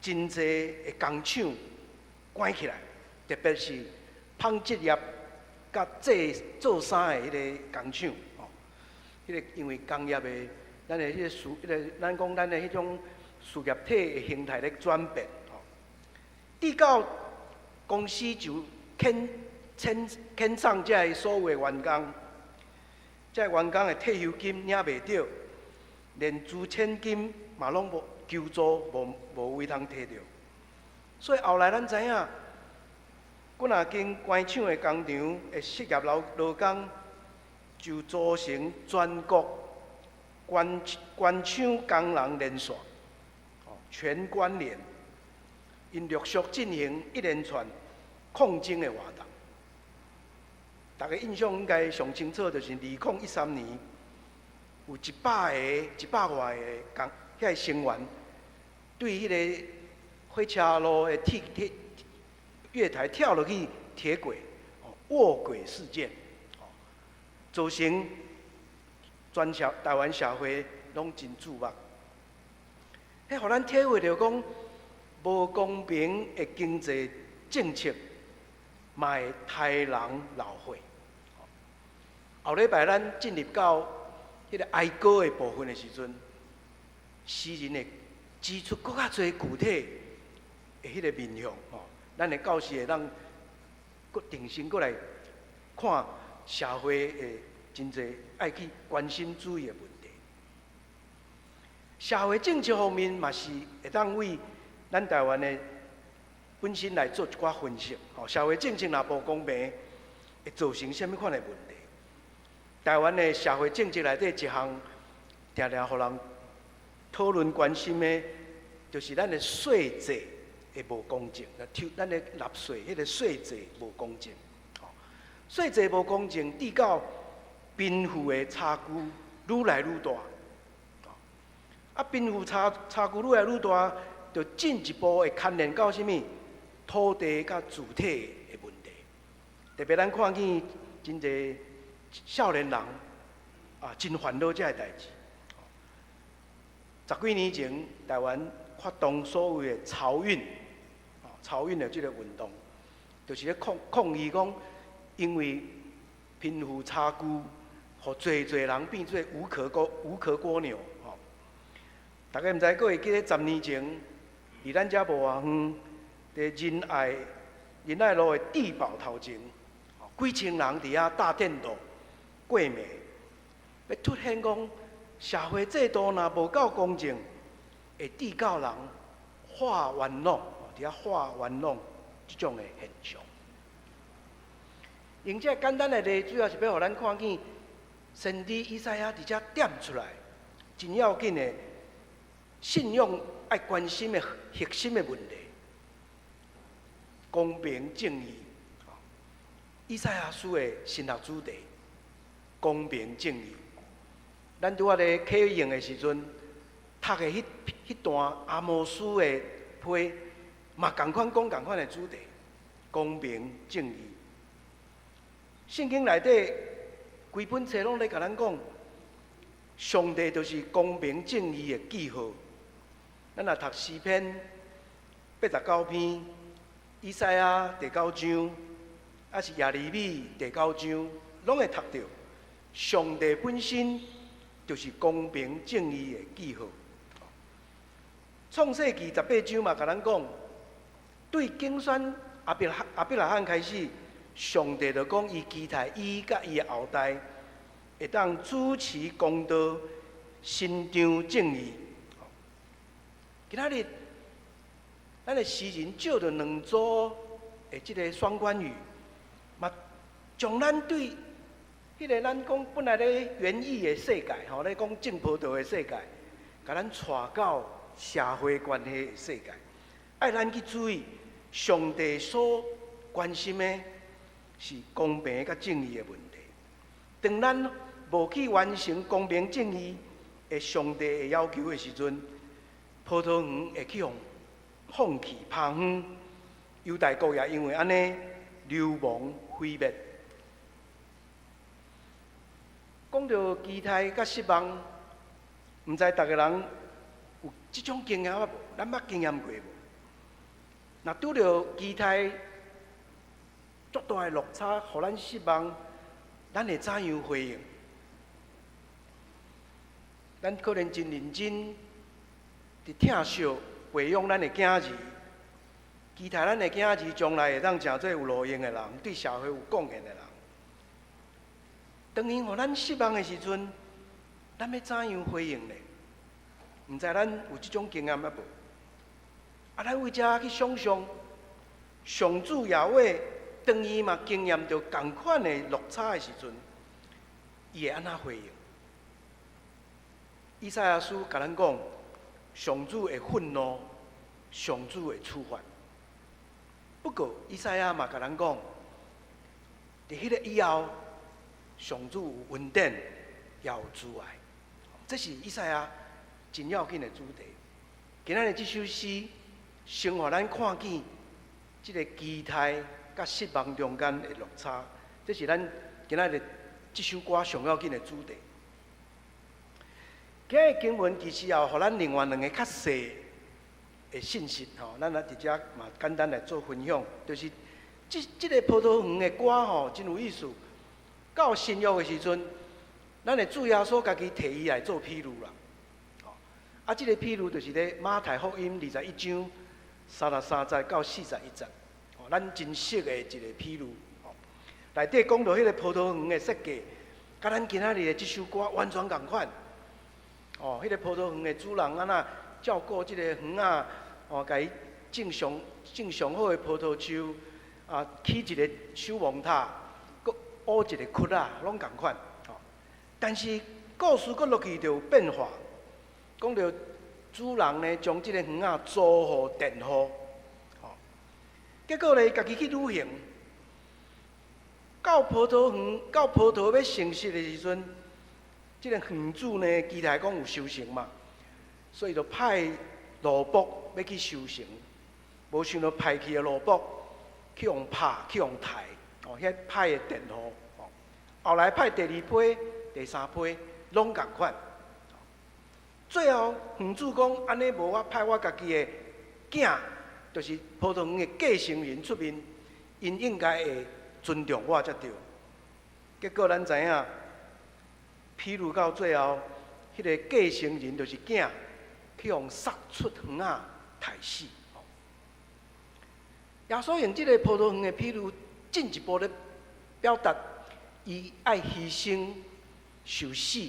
真濟的工廠關起來，特別是紡織業佮製做衫的彼个工廠，吼，彼个因為工業的，咱的彼个事，彼个咱講咱的彼種事業體的形態咧轉變，吼，直到公司就遣遣遣送這个所有的員工，這个員工的退休金領袂著，連資遣金嘛攏無求助無無位通提著，所以後來咱知影，幾若間關廠的工廠的失業勞勞工，就組成全國關關廠工人連線，全關聯，𪜶陸續進行一連串抗爭的活動。大家印象應該上清楚，就是2013年有100個、100外个工遐个成員，對彼个火車路的鐵鐵月台跳落去鐵軌，臥軌事件，造成全社台灣社會攏真注目。彼予咱體會著講，無公平的經濟政策嘛會刣人流血。後禮拜咱進入到彼个哀歌的部分的時陣，詩人會指出閣較濟具體的彼个面向吼，咱的教士會當閣重新閣來看社會的真濟愛去關心注意的問題。社會政策方面嘛是會當為咱台灣的本身來做一寡分析。吼，社會政策若無公平，會造成啥物款的問題？台灣的社會政策內底一項，定定予人討論關心的，就是咱的稅制會無公正。咱的納稅，彼个稅制無公正。稅制無公正，致到貧富的差距愈來愈大。啊，貧富差距愈來愈大，就進一步會牽連到啥物土地佮住體的問題。特別咱看見真濟少年人啊，真煩惱這个代誌。十幾年前，台灣發動所謂的潮運，潮運的這个運動，就是咧抗議講，因為貧富差距，予濟濟人變做無殼蝸牛。吼，大家毋知閣會記得十年前，佇咱遮無偌遠，佇仁愛路的帝寶頭前，幾千人佇遐搭電動過暝，欲凸顯講社會制度若無夠公正，會致到人畫冤枉，佇遐畫冤枉這種的現象。用這個簡單的例，主要是欲予咱看見先知以賽亞佇遮點出來，真要緊的信仰愛關心的核心的問題：公平正義。以賽亞書的神學主題，公平正義。咱拄仔咧啟用的時陣，讀的彼段阿摩司的批，嘛仝款講仝款的主題：公平正義。聖經內底規本冊攏咧共咱講，上帝就是公平正義的記號。咱若讀詩篇89篇，以賽亞第九章，抑是耶利米第九章，攏會讀著上帝本身就是公平正義的記號。創世記18章嘛，共咱講，對揀選亞伯拉罕開始，上帝就講，伊期待伊佮伊的後代會當主持公道、伸張正義。今仔日，咱的詩人借著兩組的這个雙關語，嘛將咱對彼个咱講本來咧園藝的世界，吼，咧講種葡萄的世界，共咱帶到社會關係的世界，愛咱去注意上帝所關心的是公平佮正義的問題。當咱無去完成公平正義的上帝的要求的時陣，葡萄園會去予放棄拋荒，猶大國也因為按呢流亡毀滅。講著期待佮失望，毋知逐个人有這種經驗無？咱捌經驗過無？若拄著期待足大的落差，予咱失望，咱會怎樣回應？咱可能真認真佇疼惜培養咱的囝兒，期待咱的囝兒將來會當成做有路用的人，對社會有貢獻的人。當𪜶予咱失望的時陣，咱欲怎樣回應呢？毋知咱有這種經驗抑無？啊，咱為遮去想像上主耶和華，當伊嘛經驗著仝款的落差的時陣，伊會按怎回應？以賽亞書共咱講，上主會憤怒，上主會處罰。不過，以賽亞嘛共咱講，佇彼个以後，上主有恩典，也有慈愛。這是以賽亞真要緊的主題。今仔日這首詩，先予咱看見這个期待佮失望中間的落差，這是咱今仔日這首歌上要緊的主題。今日經文其實也有予咱另外兩个較細的信息吼，咱來佇遮嘛簡單來做分享，就是這個葡萄園的歌吼，真有意思。到新約的時陣，咱的主耶穌家己提伊來做譬喻啦。啊，這個譬喻就是咧馬太福音21章33節到41節，哦，咱真熟的一個譬喻。吼，內底講到彼個葡萄園的設計，佮咱今仔日的這首歌完全仝款。哦，彼個葡萄園的主人按怎照顧這個園仔，哦，共伊種上種上好的葡萄樹，啊，起一個守望塔，閣挖一個窟仔，攏仝款。吼，但是故事閣落去就有變化，講著主人呢將這個園仔租予佃戶，吼，結果呢，家己去旅行，到葡萄園，到葡萄欲成熟的時陣，這個園主呢，期待講有收成嘛，所以就派奴僕欲去收成，無想到派去的奴僕去予拍，去予刣，哦，彼派的佃戶，哦，後來派第二批、第三批，攏仝款。最後園主講：按呢無我派我家己的囝，就是葡萄園的繼承人出面，𪜶應該會尊重我才對。結果咱知影，譬喻到最後，彼個繼承人就是囝，去予殺出園仔，刣死。耶穌用這個葡萄園的譬喻，進一步咧表達，伊愛犧牲、受死、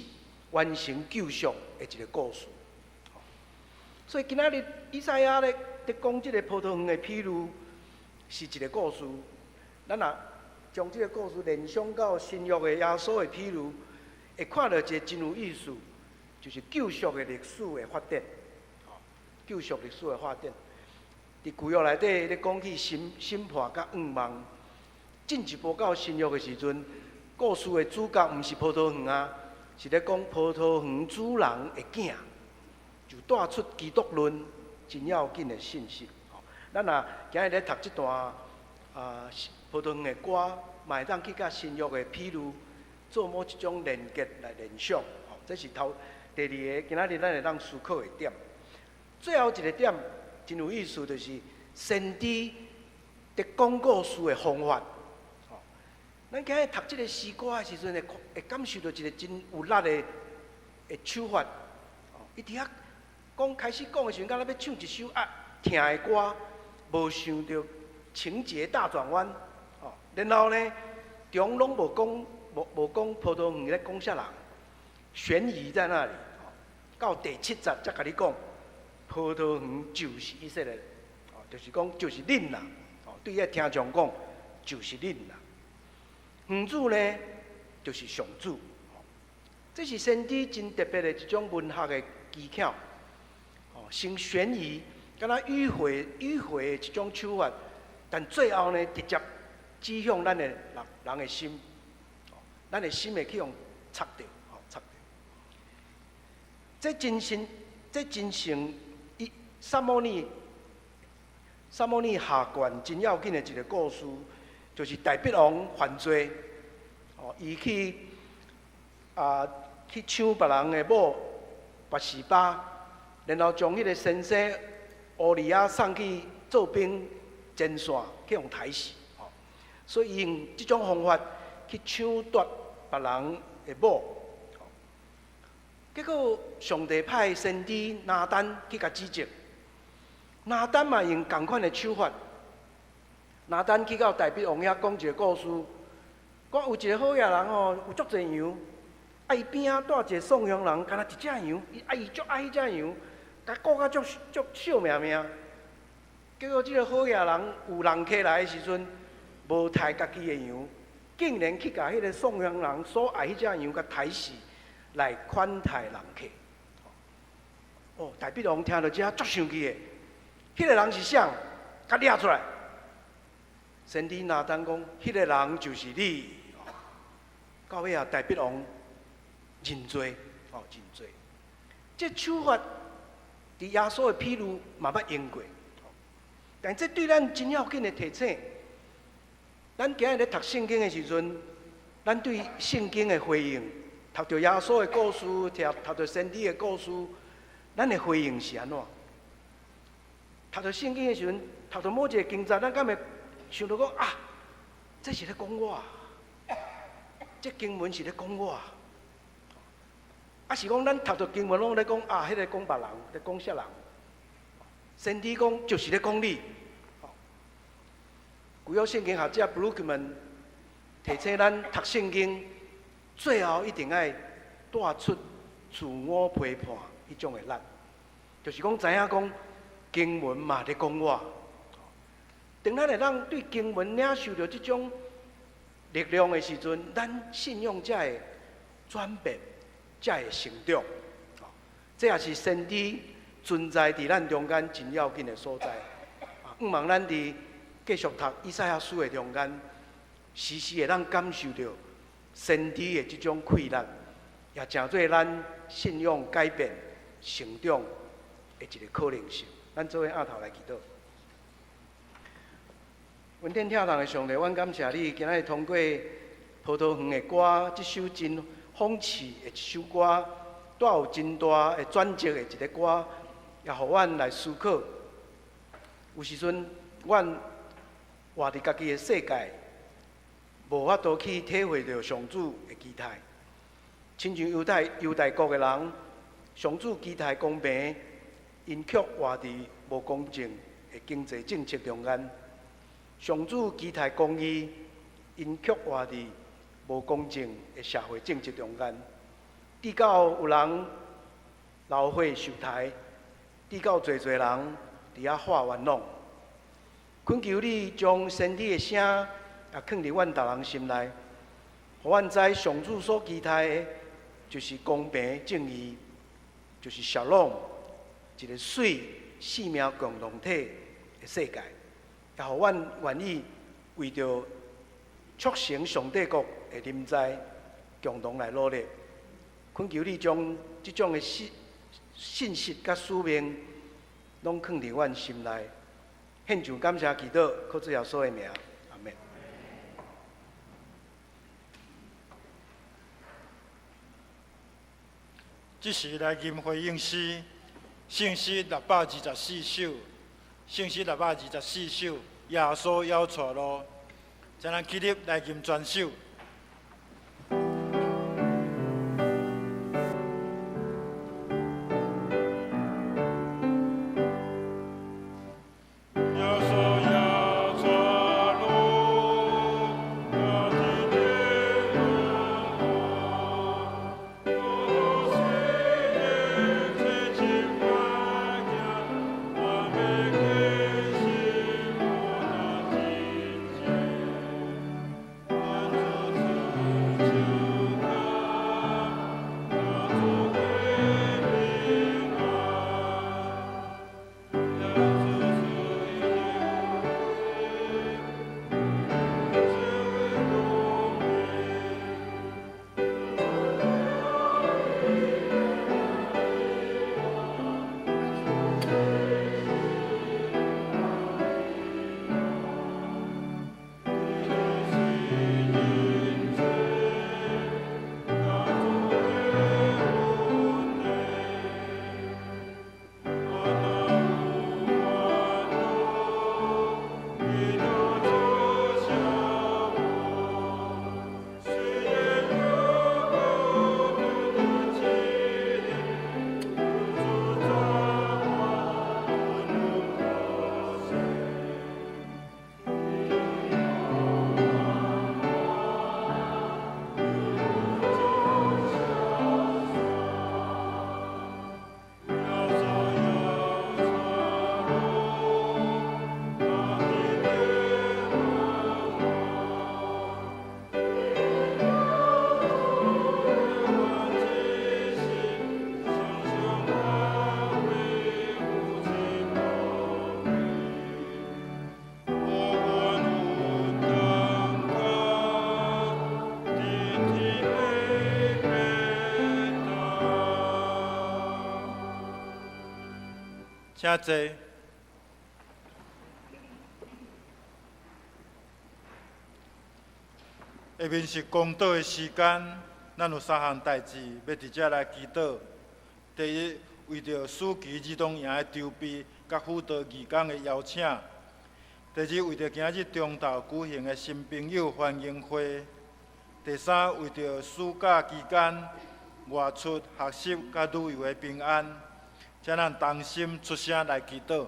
完成救贖的一個故事。所以今仔日以賽亞咧佇講這個葡萄園的譬喻，是一個故事。咱若將這個故事聯想到新約的耶穌的譬喻，會看到一個真有意思，就是救贖的歷史的發展。救贖歷史的發展，佇舊約內底咧講起審判佮願望，進一步到新約的時陣，故事的主角毋是葡萄園啊，是咧講葡萄園主人的囝，就帶出基督論真要緊的信息。咱若今日咧讀這段葡萄園的歌，嘛會當去佮新約的譬喻做某一種連結來聯想。吼，這是頭第二个，今仔日咱會當思考的點。最後一個點真有意思，就是先知佇講故事的方法。吼，咱今日讀這個詩歌的時陣，會感受到一個真有力的手法。哦，伊佇遐講開始講的時陣，敢若欲唱一首啊疼的歌，無想著情節大轉彎。哦，然後呢，中攏無講，無講葡萄園咧講啥人，懸疑在那裡。到第七節才共你講，葡萄園就是以色列，哦，就是講就是恁啦。哦，對彼聽眾講，就是恁啦。園主呢，就是上主。這是先知真特別的一種文學的技巧。哦，先懸疑，敢若迂迴迂迴的一種手法，但最後呢，直接指向咱的人人的心，咱的心會去予插著，吼，插著。這真心，這真像伊撒母耳，撒母耳下卷真要緊的一個故事，就是大衛王犯罪，哦，伊去搶別人的某拔示巴，然後將彼個先生烏利亞送去做兵前線，去予刣死，吼，所以用這種方法去搶奪別人的某，結果上帝派先知拿單去共指責，拿單嘛用仝款的手法，拿單去到大衛王遐講一個故事，講有一個好野人吼，有足濟羊，啊伊邊仔蹛一個送羊人，干焦一隻羊，啊伊足愛彼隻羊，共顧甲足足惜命命。結果這個好野人有人客來的時陣，無刣家己的羊，竟然去共彼個送羊人所愛彼隻羊共刣死，來款待人客。哦，大衛王聽著這足生氣的，彼個人是誰？共掠出來。先知拿單講，彼個人就是你。到尾啊，大衛王認罪，哦，認罪。這手法佇耶穌的譬喻嘛捌用過，但這對咱真要緊的提醒。咱今日咧讀聖經的時陣，咱對聖經的回應，讀著耶穌的故事，讀著先知的故事，咱的回應是按怎？讀著聖經的時陣，讀著某一个經節，咱敢會想著講啊，這是咧講我，這經文是咧講我。啊是講咱讀著經文攏咧講啊，彼个講別人，咧講啥人？先知講就是咧講你。舊約聖經學者布魯克曼提醒咱讀聖經，最後一定愛帶出自我批判彼種的力，就是講知影講經文嘛咧講我。當咱會當對經文領受著這種力量的時陣，咱信仰才會轉變，才會成長。這也是先知存在佇咱中間真要緊的所在。向望咱佇繼續讀以賽亞書的中間，時時會當感受著先知的這種氣力，也成做咱信仰改變、成長的一個可能性。咱做伙徛頭來祈禱。恩典疼痛的上帝，阮感謝你，今仔日通過葡萄園的歌，這首真諷刺的一首歌，帶有真大的轉折的一个歌，也予阮來思考。有時陣，阮活佇家己的世界，無法度去體會著上主的期待。親像猶太猶大國的人，上主期待公平，𪜶卻活佇無公正的經濟政策中間。上主期待公義，𪜶卻活佇無公正的社會政策中間。直到有人流血受刣，直到濟濟人佇遐喊冤枉。懇求你將先知的聲也囥佇阮逐人心內，予阮知上主所期待的，就是公平正義，就是 Shalom，一个媠生命共同體的世界。也予阮願意為著促成上帝國的臨在，共同來努力。懇求你將這種的信信息佮使命，攏囥佇阮心內。獻上感謝祈禱，靠主耶穌的名，阿們。這時來吟回應詩，聖詩624首，聖詩624首，耶穌猶帶路，請咱起立來吟全首。請坐。下面是公禱的時間，咱有三項代誌欲佇遮來祈禱。第一，為著暑期兒童營的籌備佮輔導義工的邀請。第二，為著今日中晝舉行的新朋友歡迎會；第三，為著暑假期間外出學習佮旅遊的平安，請咱同心出聲來祈禱。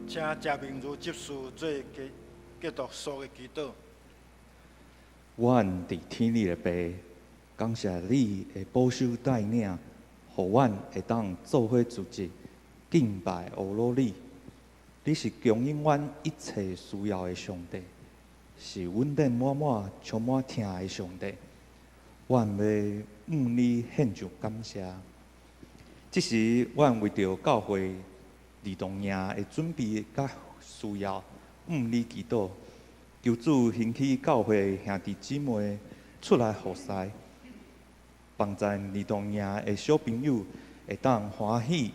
請謝明如執事做結結束的祈禱。阮佇天裡的父，感謝你的保守帶領，予阮會當做伙聚集敬拜阿羅你。你是供應阮一切需要的上帝，是穩定滿滿充滿疼的上帝。阮欲向你獻上感謝。這時，阮為著教會兒童營的準備佮需要，向你祈禱，求主興起教會兄弟姊妹出來服侍，幫助兒童營的小朋友會當歡喜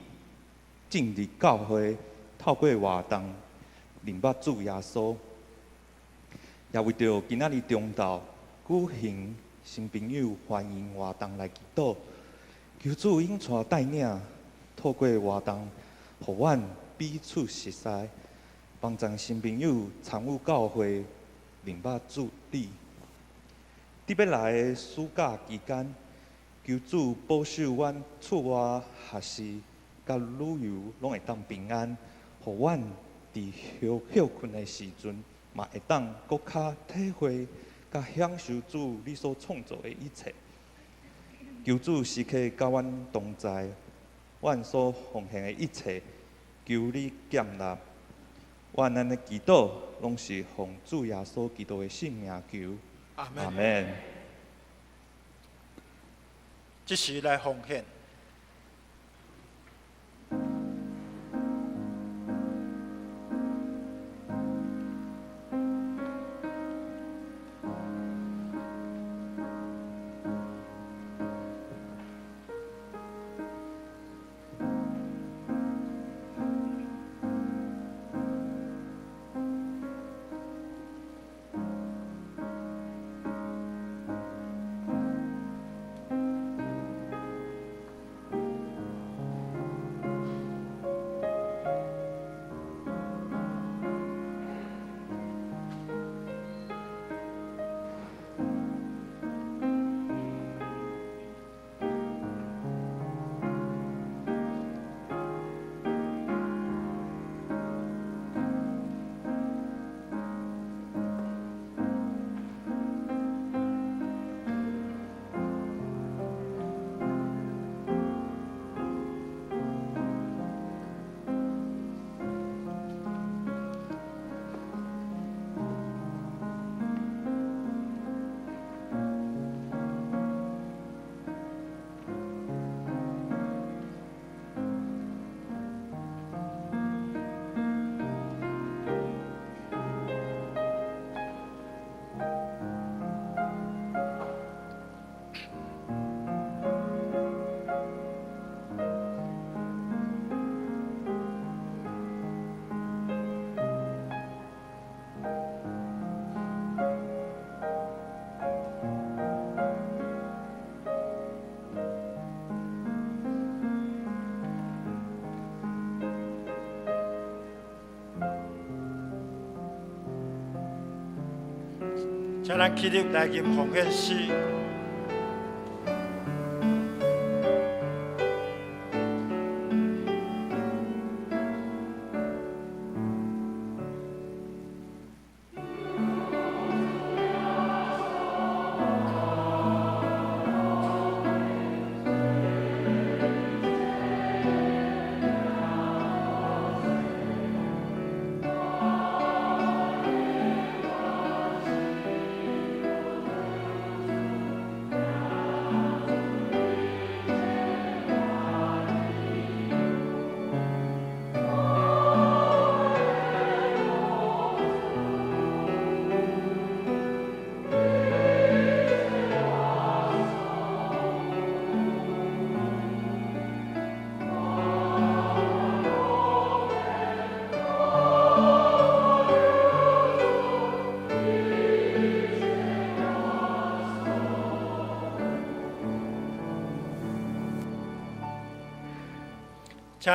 進入教會，透過活動認捌主耶穌。也為著今仔日中晝舉行新朋友歡迎活動來祈禱，求主引帶帶領，透過活動，予阮彼此熟似，幫助新朋友參與教會，認捌主你。佇欲來的暑假期間，求主保守阮出外學習佮旅遊攏會當平安，予阮佇歇歇睏的時陣，嘛會當閣較體會佮享受主你所創造的一切。求主時刻佮阮同在。阮所奉獻的一切，求你接納。阮按呢祈禱，攏是奉主耶穌基督的聖名求。阿門。阿門。這時來奉獻。請咱起立來吟奉獻詩。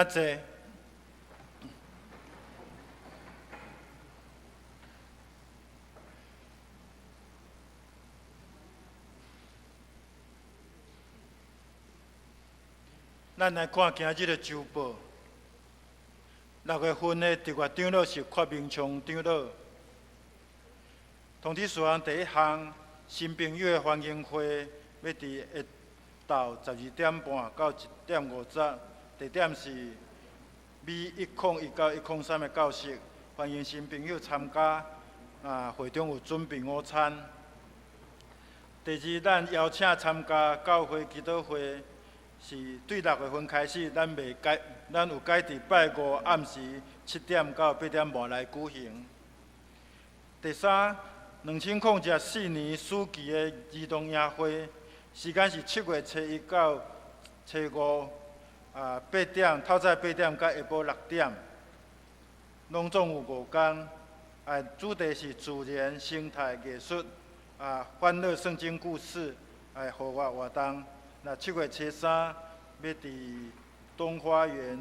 請坐。咱來看今日的週報。六月份的特別長老是郝明昌長老。通知事項第一項，新朋友的歡迎會欲佇下晝12點半到1點50，地點是 B101到103的教室，歡迎新朋友參加。啊，會中有準備午餐。第二，咱邀請參加教會祈禱會，是對六月份開始，咱袂改，咱有改佇拜五暗時7點到8點半來舉行。第三，2024年暑期的兒童營會，時間是7月初一到初五，啊，八點，透早8點到下晡6點，攏總有5工。啊，主題是自然生態藝術，啊，歡樂聖經故事，啊，戶外活動。那7月初三，欲佇東花園、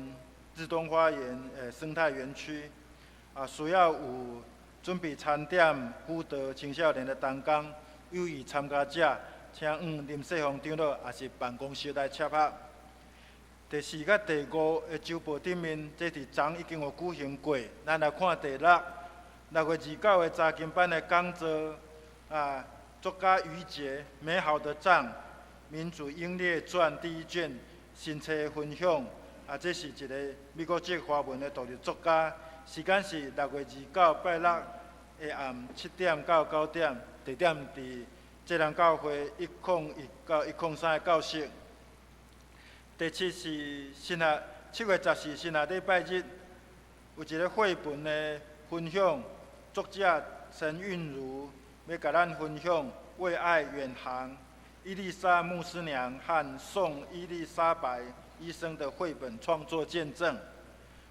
日東花園生態園區，啊，需要有準備餐點、輔導青少年的同工，有意參加者，請向林世宏長老，抑是辦公室來洽合。第四佮第五个週報頂面，這佇昨已經有舉行過。咱來看第六，6月29的查經班的講座，啊，作家余杰《美好的仗》。《民主英烈傳》第一卷新冊分享，啊，這是一個美國籍華文的獨立作家。時間是6月29拜六下暗7點到9點，地點佇浙南教會101到103的教室。第七是新學，7月14新學禮拜日，有一個繪本的分享，作者陳韻如欲共咱分享《為愛遠航》。伊麗莎牧師娘和宋伊麗莎白醫生的繪本創作見證。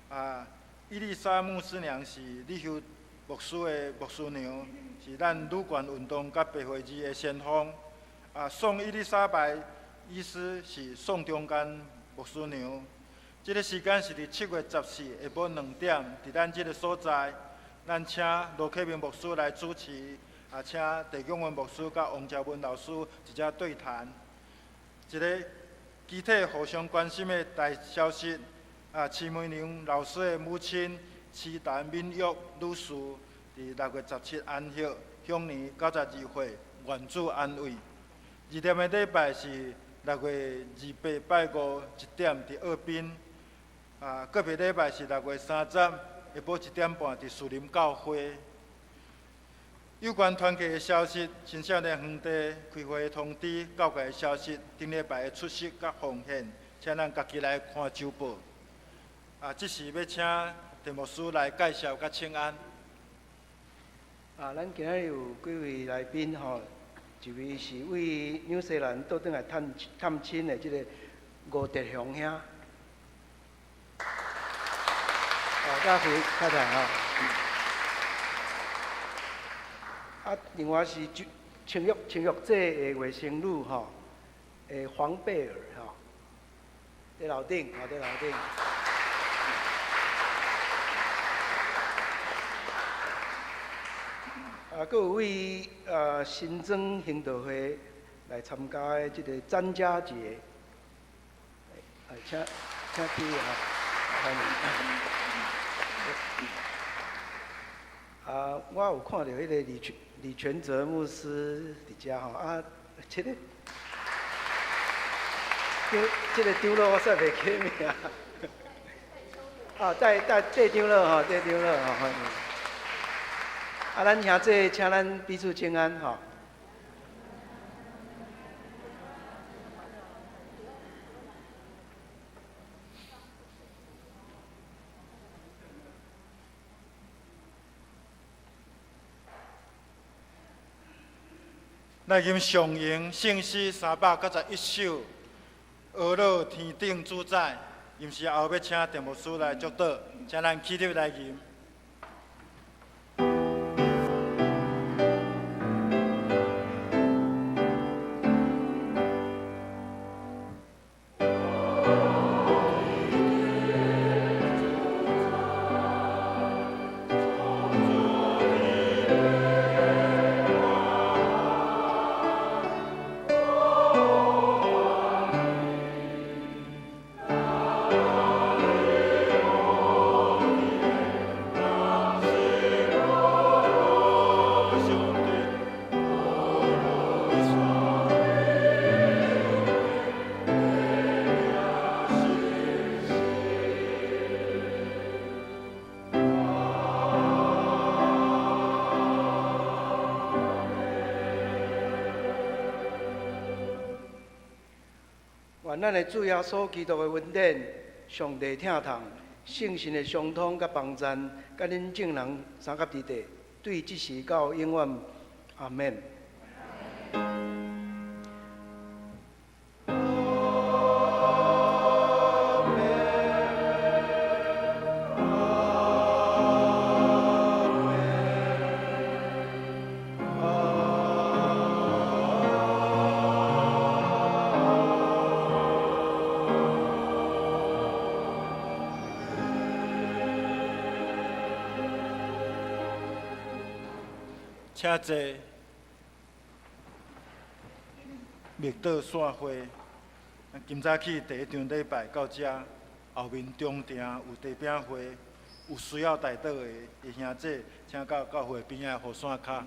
啊，伊麗莎牧師娘是李秀牧師的牧師娘，是咱女權運動佮白花字的先鋒。啊，宋伊麗莎白醫師是宋中間牧師娘。這個時間是佇7月14下晡2點，佇咱這個所在，咱請羅啟明牧師來主持。啊，請鄭永文牧師佮王兆文老師一隻對談，一個肢體互相關心的大消息。啊，徐梅玲老師的母親徐陳敏玉女士，佇6月17安息，享年92歲，願主安慰。二點的禮拜是6月28拜五1點佇澳濱，啊，個別禮拜是6月30下晡1點半佇樹林教會。有關團契的消息、青少年園地開會的通知、教會的消息，頂禮拜的出席佮奉獻，請咱家己來看週報。啊，這時欲請鄭牧師來介紹佮請安。啊，咱今仔日有幾位來賓吼，一位是為紐西蘭倒轉來探探親的這個吳德雄兄，哦，佮胡太太吼。啊，另外是青玉青玉姐的外甥女吼，黃貝爾吼，佇樓頂，吼，佇樓頂。啊，閣有位新莊行道會來參加的這個詹家傑，請請起吼，歡迎。啊，我有看到彼個李全哲牧師佇遮吼，啊，這個這個長老我煞袂記名。啊，戴戴戴長老吼，戴長老吼，歡迎。啊，咱兄弟請咱彼此請安吼。來吟上榮聖詩391首，阿樂天頂主宰。吟詩後欲請鄭牧師來祝禱，請咱起立來吟。願咱的主耶穌基督的恩典、上帝疼痛、聖神的相通佮幫贊，佮恁眾人相佮佇地，對這時到永遠，阿們。請坐。默禱散會。今早起第一場禮拜到遮，後面中庭有茶餅會，有需要代禱的兄姊，請到教會邊仔雨傘跤。